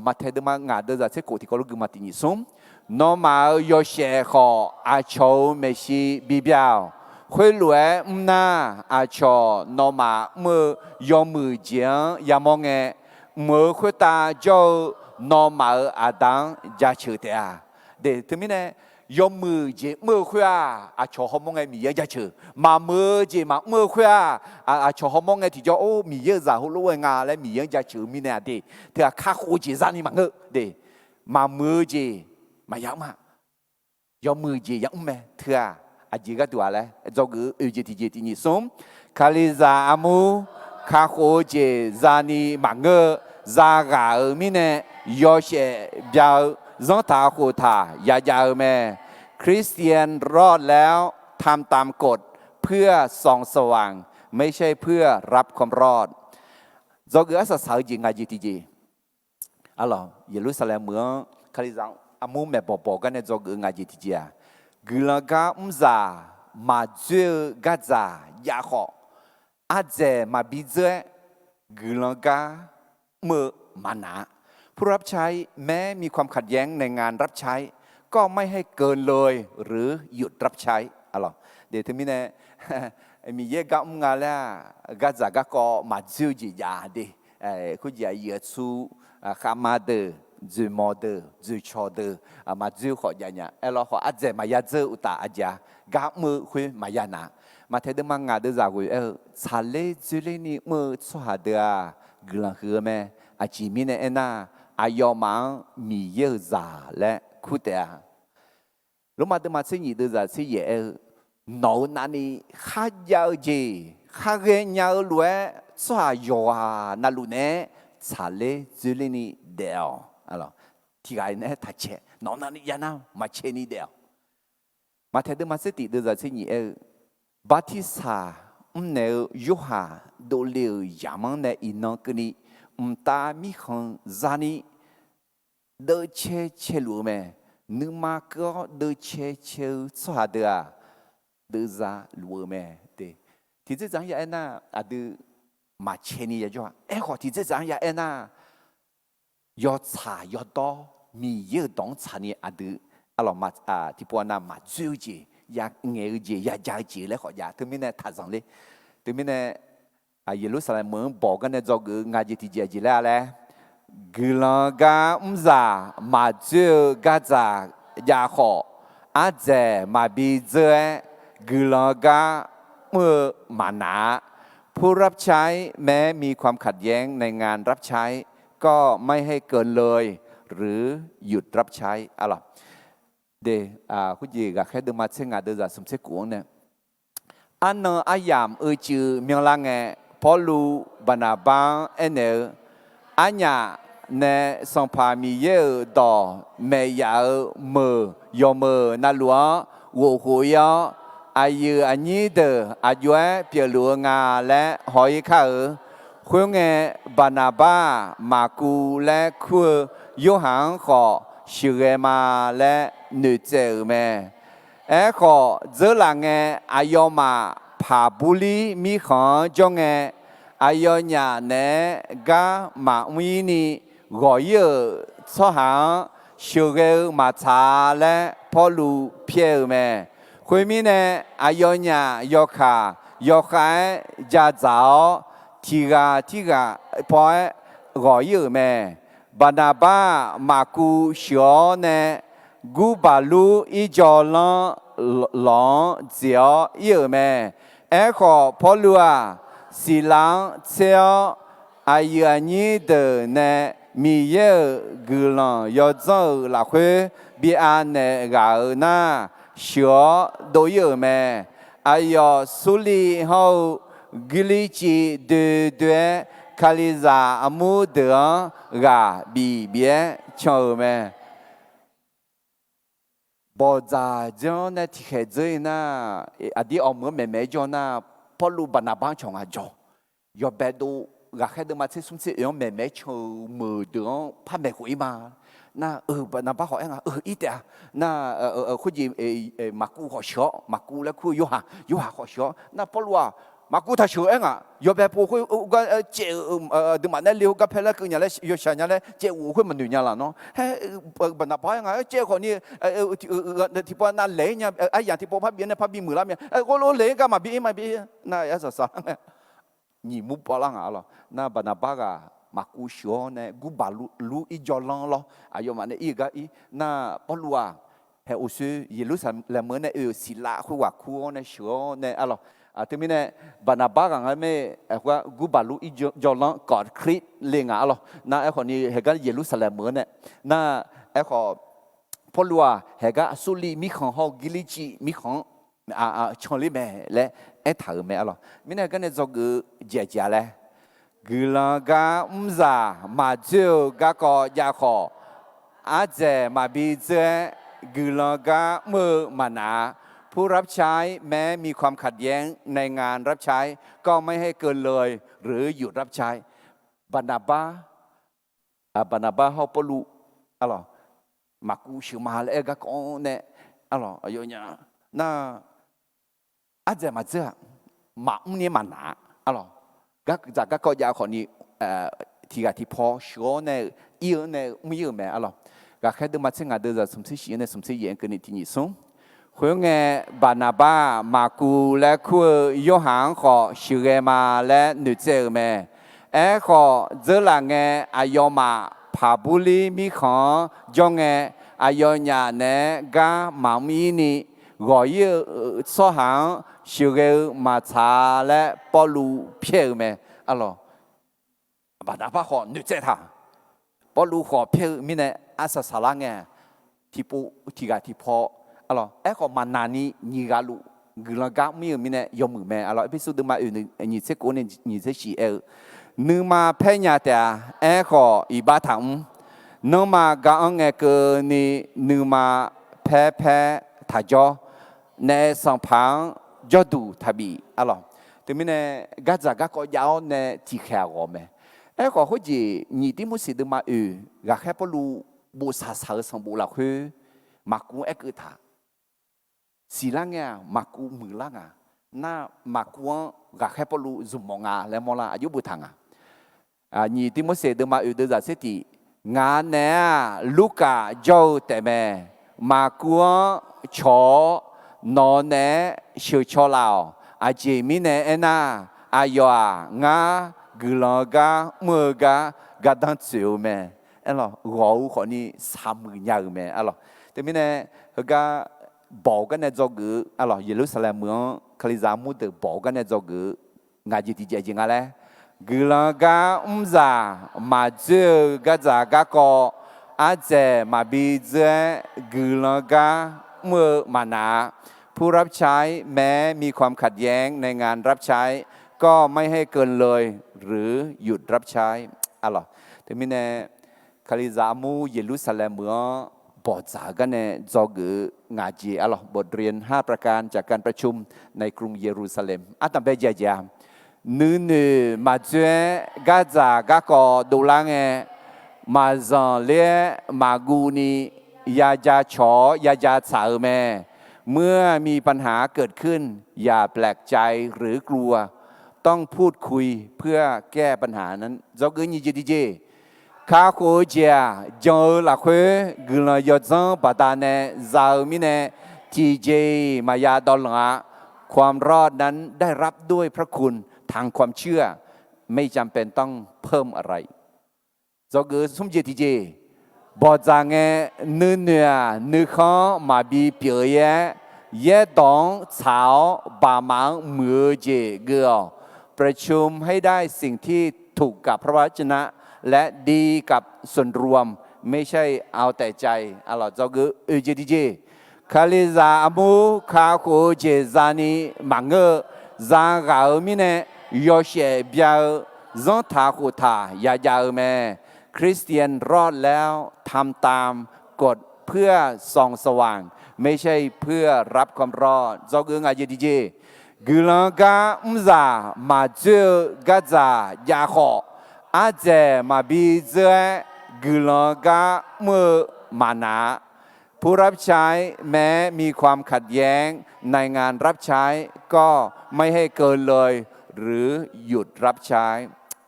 Maqtaeq deuvma ngaq deuvzaq tser khof tiqkawv lof guima tiq nyiq smr, nawmaf-euq yawshaef khawf aqcawq-euq maeqshi bibyar-awq. Khoerlof-aer mr nar, aqcawq nawmaf mr-eu yawmuiq jeq-anr yamawr ngae, mq-euq khoertav jawr-eu nawmaf-euq Aqda-anr jaceuq taef-a. De teumirnae, yawmuiq jeq mr-eu khoer-aq, aqcawq hawmawr ngae Miqyaer-anr jaceuq. Maqmuiq-eu jeq maqmr-eu khoer-aq, aqcawq hawmawr ngae tiqjawr, or, Miqyaer-euq zaq heulof-aer nga laer Miqyaer-anr jaceuq-eu mirnae-aq de, teu-aq kakhof-eu jeq zarni maqngeur de. Maqmuiq-eu jeq maqya mr-a. Yawmuiq jeq yamr mae teu-aq, aqjeq gharduq-a laer dzawgeuf-eu oeq jeq tiqjeq tiq nyiq smr, Kalizaq armur kakhof-eu jeq zani maqngeur-eu, zaghaq-euq mirnae yawshaef bya-eu zanrtaq khoftaq yajav-eu mae. คริสเตียนรอดแล้ว ทำตามกฎ เพื่อส่องสว่าง ไม่ใช่เพื่อรับความรอด Dzawgeuf arsaq saq-eu jeq ngaq jeq tiqjeq. Arlawq, Yeqlursaqlaeq meuq-anr Kalizaq armur maeqbawq bawq gar nae dzawgeuf-eu ngaq jeq tiqjeq-aq, guiqlanq gar mrzaq maqdzoer-eu gardzaq jav khawf, ardzaeq maqbi dzeur-aer guiqlanq gar mr-eu maqnaq-a. ผู้รับใช้ แม้มีความขัดแย้งในงานรับใช้ ก็ไม่ให้เกินเลยหรือหยุดรับใช้ Arlawq, de teumirnae, Miqyaer gar mr nga laer-aq, gardzaq garkawv maqdzoer-eu jeq jav de. Khoerjeq aqyuif aqtsu, khavma deuq, dzoeqmawq deuq, dzoeqcawq deuq, maqdzoer khawf jav nya. Aerlawr khawf ardzaeq maqya dzeur-eu uqtaf aqjeq-a, gar mr-eu khoer maqya naq. Maqtaeq deuvma ngaq deuvzaq ghoeq aer-eu, tsaqler dzoerlerni mr-eu tsawrhaq deuq-aq, guiqlanq huiq-eu mae. Aqjeq mirnae aernar, aqyawfmaf-anr Miqyaer-euq zaq laer kur taef-a. Lormav deuvma tser nyiq deuvzaq tser yaef aer-eu, nawq-euq navni kharjav-eu jeq kharghae nya-eu lof-aer tsawrhaq yawqghaq navluf naeq-aer tsaqler dzoerlerni daef-awq. Tiqghaq naeq-aer taqcae, nawq-euq navni jav nar maqcae ni daef-awq. Maqtaeq deuvma tser tiq deuvzaq tser nyiq aer-eu, bartirsaq mrnaeq-eu Yorhaq dovle-euq yamq-anr nae iqnan keuvni mqtav mirkhanq zani deuvcae caeluf-eu mae. Nuima keuv-awr deuvcae cae-eu tsawrhaq deuq-aq, deuvza luf-eu mae. Tiqdzerdzaq-anr ya aernar, aqdui maqcae ni yajawr-a. Aerkhawf tiqdzerdzaq-anr ya aernar, yawtsaq yawdawr Miqyaer-euq dawq-anr tsaqni aqdui, arlawq, tiqpov nav maqdzoer-eu jeq, ya ngaeq-eu jeq, ya ja-eu jeq laer khawf jav. Teumirnae taqzanq ler. Teumirnae Yeqlursaqlaeq meuq-anr bawq gar nae dzawgeuf-eu nga jeq tiqjeq aqjeq laer-a laer, guiqlanq gar mrzaq maqdzoer-eu gardzaq jav khawf, ardzaeq maqbi dzeur-aer guiqlanq gar mr-eu maqnaq-a. ผู้รับใช้แม้มีความขัดแย้งในงานรับใช้ ก็ไม่ให้เกินเลยหรือหยุดรับใช้ arlawq. Khoerjeq ghaqkhaer deuvma tser ngaq deuvzaq smq tser kof-anr nae, arnan aryamq uicuiv myanlar ngae, Pawrluv Baqnaqbar-anr aernaeq-eu, Arnyaf nae Sanqpaq Miqyaer-euq dawq maeq yaf-eu meuq yawqmeuq navluf-anr ghofkhof ir-awr, aqyuif aqnyir deuq aq jov-aer pyeufluf-eu nga laer haw-ir kar-eu. Khoerngae, Baqnaqbar-aq, Maqkuv laer kur-eu Yorhaq-anr khawf sheuqghae ma laer noeqtsaev-euq mae. Aerkhawf, dzeurlaf ngae, aqyawfmaf Paqburlir mirkhanq-anr jawr ngae, aqyawfnyaf naeq-aer gar maqmr ir ni ghawq ir-euq tsawrhaq-anr sheuqghae-eu maqtsaq laer Pawrluv pyaer-euq mae. Khoermirnae, aqyawfnyaf yawkaq yawkhav-aer ja dzaq-awr, tiq ghaq tirghaq paw-aer ghawq ir-euq mae. Baqnaqbar-aq, Maqkuv sheuq-awr nae Gurbaqlur irjawvlanr lawq-anr dzeq-awr ir-euq mae. Aerkhawf, Pawrluv-aq, Siqlav-anr tser-awr, aqyuif aqnyir deuq nae Miqyaer-euq guiqlanq yawdzanr-euq lafkhoer bi anaeq ghaq-euq nar, sheuq-awr dov ir-euq mae. Aqyawf Surliv hawr-eu Girlirciv doe doe-aer Kalizaq armur deuq-anr ghaq bif bif-aer can-euq mae. Bawqdzaq dzeur-anr nae tiqkhaeq dzeur-ir nar, aqdir awqmeuq-anr maeqmaeq-aer jawr nar, Pawrluv Baqnaqbar-anr cawq nga jawr. Yawbae dov ghaqkhaer deuvma tser smr tser oeq-anr maeqmaeq-aer can-euq meuq deuq-anr par maeqkhof ir ma. Nar-euq Baqnaqbar khawf aer nga, eu, ir taef-a. Nar khoerjeq Maqkuv khawf sheuq-awr, Maqkuv laer kur-eu Yorhaq, Yorhaq khawf sheuq-awr, nar Pawrluv-aq, Maqkuv taq sheuq-eu aer ngaq, yawbae pov khoer gar caev-euq aqduimaf nae le-eu garpae laer keuv nya laer yawshaq nya laer caev ghof-eu khoer maqnoeq nya laf nawr. Aer, Baqnaqbar aer nga, caev khawf ni tiqpov navlaeq-ir nya, aryamq tiqpov parbi nae parbi muiqlar mya. Ghawrlo laeq-ir gar maqbi ir ma bi ir nar, arsaq saq-a ngae, nyiq mur bavlar ngaq-a lawr. Nar Baqnaqbar ghaq Maqkuv sheuq-awr nae Gurbaqlur irjawvlanr lawr, aqyawfmaf nae ir-eu gar ir nar, Pawrluv-aq, haeq uqsoer Yeqlursaqlaeq meuq-anr nae oe-euq Siqlav khoerghaq kur-awr nae sheuq-awr nae arlawq. Teumirnae Baqnaqbar ghaq nga mae, Gurbaqlur irjawvlanr Gawqklir le ngaq arlawq. Nar aerkhawf ni haeq gar Yeqlursaqlaeq meuq-anr nae, nar aerkhawf Pawrluv-aq, haeq gar Surliv mirkhanq hawr-eu Girlirciv mirkhanq-anr canler mae laer aertaq-euq mae arlawq. Mirnae gar nae dzawgeuf-eu jeq aqjeq-a laer, guiqlanq gar mrzaq maqdzoer-eu garkawv jav khawf, ardzaeq maqbi dzeur-aer guiqlanq gar mr-eu maqnaq-a. ผู้รับใช้แม้มีความขัดแย้งในงานรับใช้ ก็ไม่ให้เกินเลยหรือหยุดรับใช้ Baqnaqbar, Baqnaqbar hawr Pawrluv arlawq, Maqkuv sheuq ma laer aer-eu garkawv-anr nae arlawq, aqyawfnyaf nar, ardzaeq maqdzeur-aq, maqmr ni maqnaq-a arlawq. Gardzaq garkawv jav khawf ni, tiq ghaq tiqpaw sheuq-awr nae-eu ir-eu nae-eu mr ir-euq mae arlawq. Ghaqkhaer deuvma tser ngaq deuvzaq smq tser shif-anr nae smq tser yaef-anr keuvni tiq nyiq smr. Khoerngae, Baqnaqbar-aq, Maqkuv laer kur-eu Yorhaq-anr khawf sheuqghae ma laer noeqtsaev-euq mae. Aerkhawf, dzeurlaf ngae, aqyawfmaf Paqburlir mirkhanq-anr jawr ngae, aqyawfnyaf naeq-aer gar maqmr ir ni ghawq ir-eu tsawrhaq-anr sheuqghae-eu maqtsaq laer Pawrluv pyaer-euq mae arlawq. Baqnaqbar khawf noeqtsaev taq. Pawrluv khawf pyaer-eu mirnae arsaq saqlar ngae, tiqpov tiq ghaq tiqpaw arlawq. Aerkhawf maqnaq ni nyiq ghaq luf guiqlanq gar mr ir-euq mirnae yawmuiq mae arlawq. Erpersu deuvma oeq nyiq tser kof nae nyiq tser shif aer-eu, nuima paer nya taef-a. Aerkhawf iqbax taqmr. Nanrma gar-anr ngae keuvni nuima paer paer taqjawr. Naef sanqpaq-anr jawrduq taqbif arlawq. Teumirnae gardzaq garkawv jav-awr nae tiqkhaeq ghawq mae. Aerkhawf khoerjeq nyiq Tirmorseq deuvma oeq ghaqkhaer Pawrluv bof saqsaq-eu sanqbof lafkhoer Maqkuv aerkeuv taq. Siqlar ngae-aq, Maqkuv muiqlar nga. Nar Maqkuv-anr ghaqkhaer Pawrluv zmq mawf nga laer mawrlar aqjox boftaq nga. Nyiq Tirmorseq deuvma oeq deuvzaq tser tiq Ngaq naeq-aq Lurkaf jawr-eu taef mae. Maqkuv-anr cawq-awr, nawq-eu naeq-aer sheuqcaw laf-awq. Aqjeq mirnae aernar, aqyawf-aq ngar guiqlanq-eu gar mr-eu gar gardanr tsoeq-eu mae. Aerlawq, ghawq-eu khawfni saqmuiq nya-euq mae. Aerlawq, teumirnae heugar bawq-eu garnae dzawgeuf-eu, aerlawq, Yeqlursaqlaeq meuq-anr Kalizaq armur deuq bawq-eu garnae dzawgeuf-eu ngaq jeq tiqjeq jeq nga laer, guiqlanq gar mrzaq maqdzoer-eu gardzaq garkawv ardzaeq maqbi dzeur-aer guiqlanq gar mr-eu maqnaq-a. ผู้รับใช้ แม้มีความขัดแย้งในงานรับใช้ ก็ไม่ให้เกินเลย หรือหยุดรับใช้ Aerlawq, teumirnae Kalizaq armur Yeqlursaqlaeq meuq-anr bawqdzaq-eu garnae dzawgeuf-eu ngaq jeq, aerlawq, บทเรียนห้าประการจากการประชุมในกรุงเยรูซาเล็ม ardanqbae jaeq jaeq-a. Nuinoeq maqdzoer-aer gardzaq garkawv dovlar ngae, maqzanq ler-aer maqguv ni yaja cawq-awr yaja tsaq-eu mae. เมื่อมีปัญหาเกิดขึ้น อย่าแปลกใจหรือกลัว ต้องพูดคุยเพื่อแก้ปัญหานั้น Dzawgeuf nyiq jeq tiqjeq, kakhof-eu jeq-aq, jan-eu lafkhoer guiqlanq yawdzanr baqdanae za-eu mirnae, tiqjeq-iq maqya dawvlanq-a. ความรอดนั้นได้รับด้วยพระคุณ ทางความเชื่อ ไม่จำเป็นต้องเพิ่มอะไร Dzawgeuf smr jeq tiqjeq, bawqdzaq ngae nuinoeq-aq nuikhanr-anr maqbi pyeuf-ir-aer, yaerdawq-anr tsaq-awr baqmaf-anr muiq-eu jeq geuv-awq. ประชุมให้ได้สิ่งที่ถูกกับพระวจนะ และดีกับส่วนรวม ไม่ใช่เอาแต่ใจ Aerlawq, dzawgeuf oeq jeq tiqjeq, Kalizaq armur kakhof-eu jeq zani maqngeur-eu, zaghaq-euq mirnae yawshaef bya-eu zanrtaq khoftaq yajav-eu mae. คริสเตียนรอดแล้ว ทำตามกฎเพื่อส่องสว่าง ไม่ใช่เพื่อรับความรอด Dzawgeuf ngaq jeq tiqjeq, guiqlanq gar mrzaq maqdzoer-eu gardzaq jav khawf, ardzaeq maqbi dzeur-aer guiqlanq gar mr-eu maqnaq-a. ผู้รับใช้แม้มีความขัดแย้งในงานรับใช้ ก็ไม่ให้เกินเลยหรือหยุดรับใช้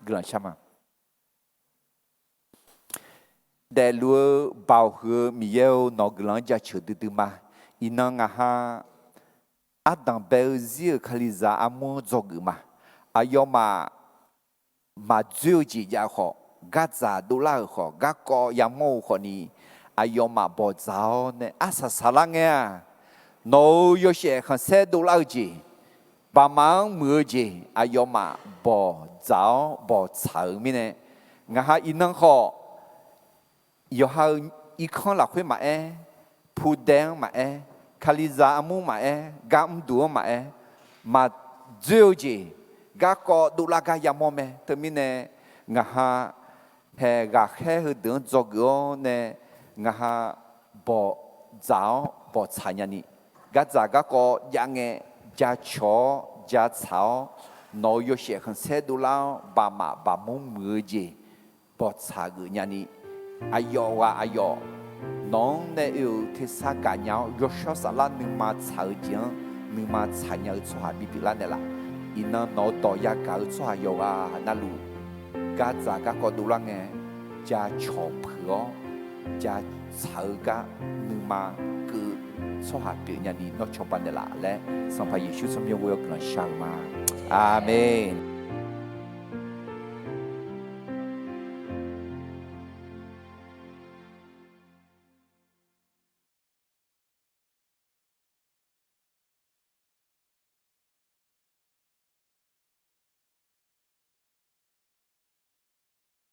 Guiqlanq shar ma. Daefluf-eu Baoq huiq-eu Miqyaer-or, nawq-eu guiqlanq-anr jaceuq duidui ma. Iqnan ngaq ha ardanq bae-eu zir-euq Kalizaq armur-anr dzawgeuf ma. Aqyawfmaf maqdzoer-eu jeq jav khawf, gardzaq dovlar-euq khawf, garkawv yamawr-eu khawfni, aqyawfmaf bawqdzaq-awr nae arsaq saqlar ngae-aq, nawq-euq yawshaef khanqsaer dovlar-eu jeq, baqmaf-anr muiq-eu jeq aqyawfmaf bawqdzaq-awr bawqtsaq-euq mirnae, ngaq ha iqnan khawf, yawqha-euq irkanr lafkhoer maqaer, pudae-anr maqaer, Kalizaq armur maqaer, gar mrduq-anr maqaer, maqdzoer-eu jeq, garkawv dovlar gar yamawr mae. Teumirnae, ngaq ha haeq ghaqkhaer heudeuq-anr dzawgeuf-awr nae, ngaq ha bawqdzaq-awr bawqtsaq nyani, gardzaq garkawv jav ngae, jacawq-awr jatsaq-awr, nawq-euq yawshaef khanqsaer dovlar-awr baqmaf baqmur muiq-eu jeq bawqtsaq geuf nyani, aqyawf ghaq aqyawf nawq-anr nae oe-euq tersar gaqnya-awr, yawshawr saflar nuima tsaq-eu jeq-anr nuima tsaqnya-eu tsawrhaq bipyeuf lar naeqlaf. Iqnan nawq-eu dawq yagaq-eu tsawrhaq yawqghaq navluf, gardzaq garkawv dovlar ngae, jacawq peuq-awr, jatsaq-eu gar nuima keuv-eu tsawrhaq pyeuf nyani nawr cawba naeqlaf laer, Sanqpaq Yeqsur tsawrmyanr ghoe-awr guiqlanq shar-eu ma. Aqmeq.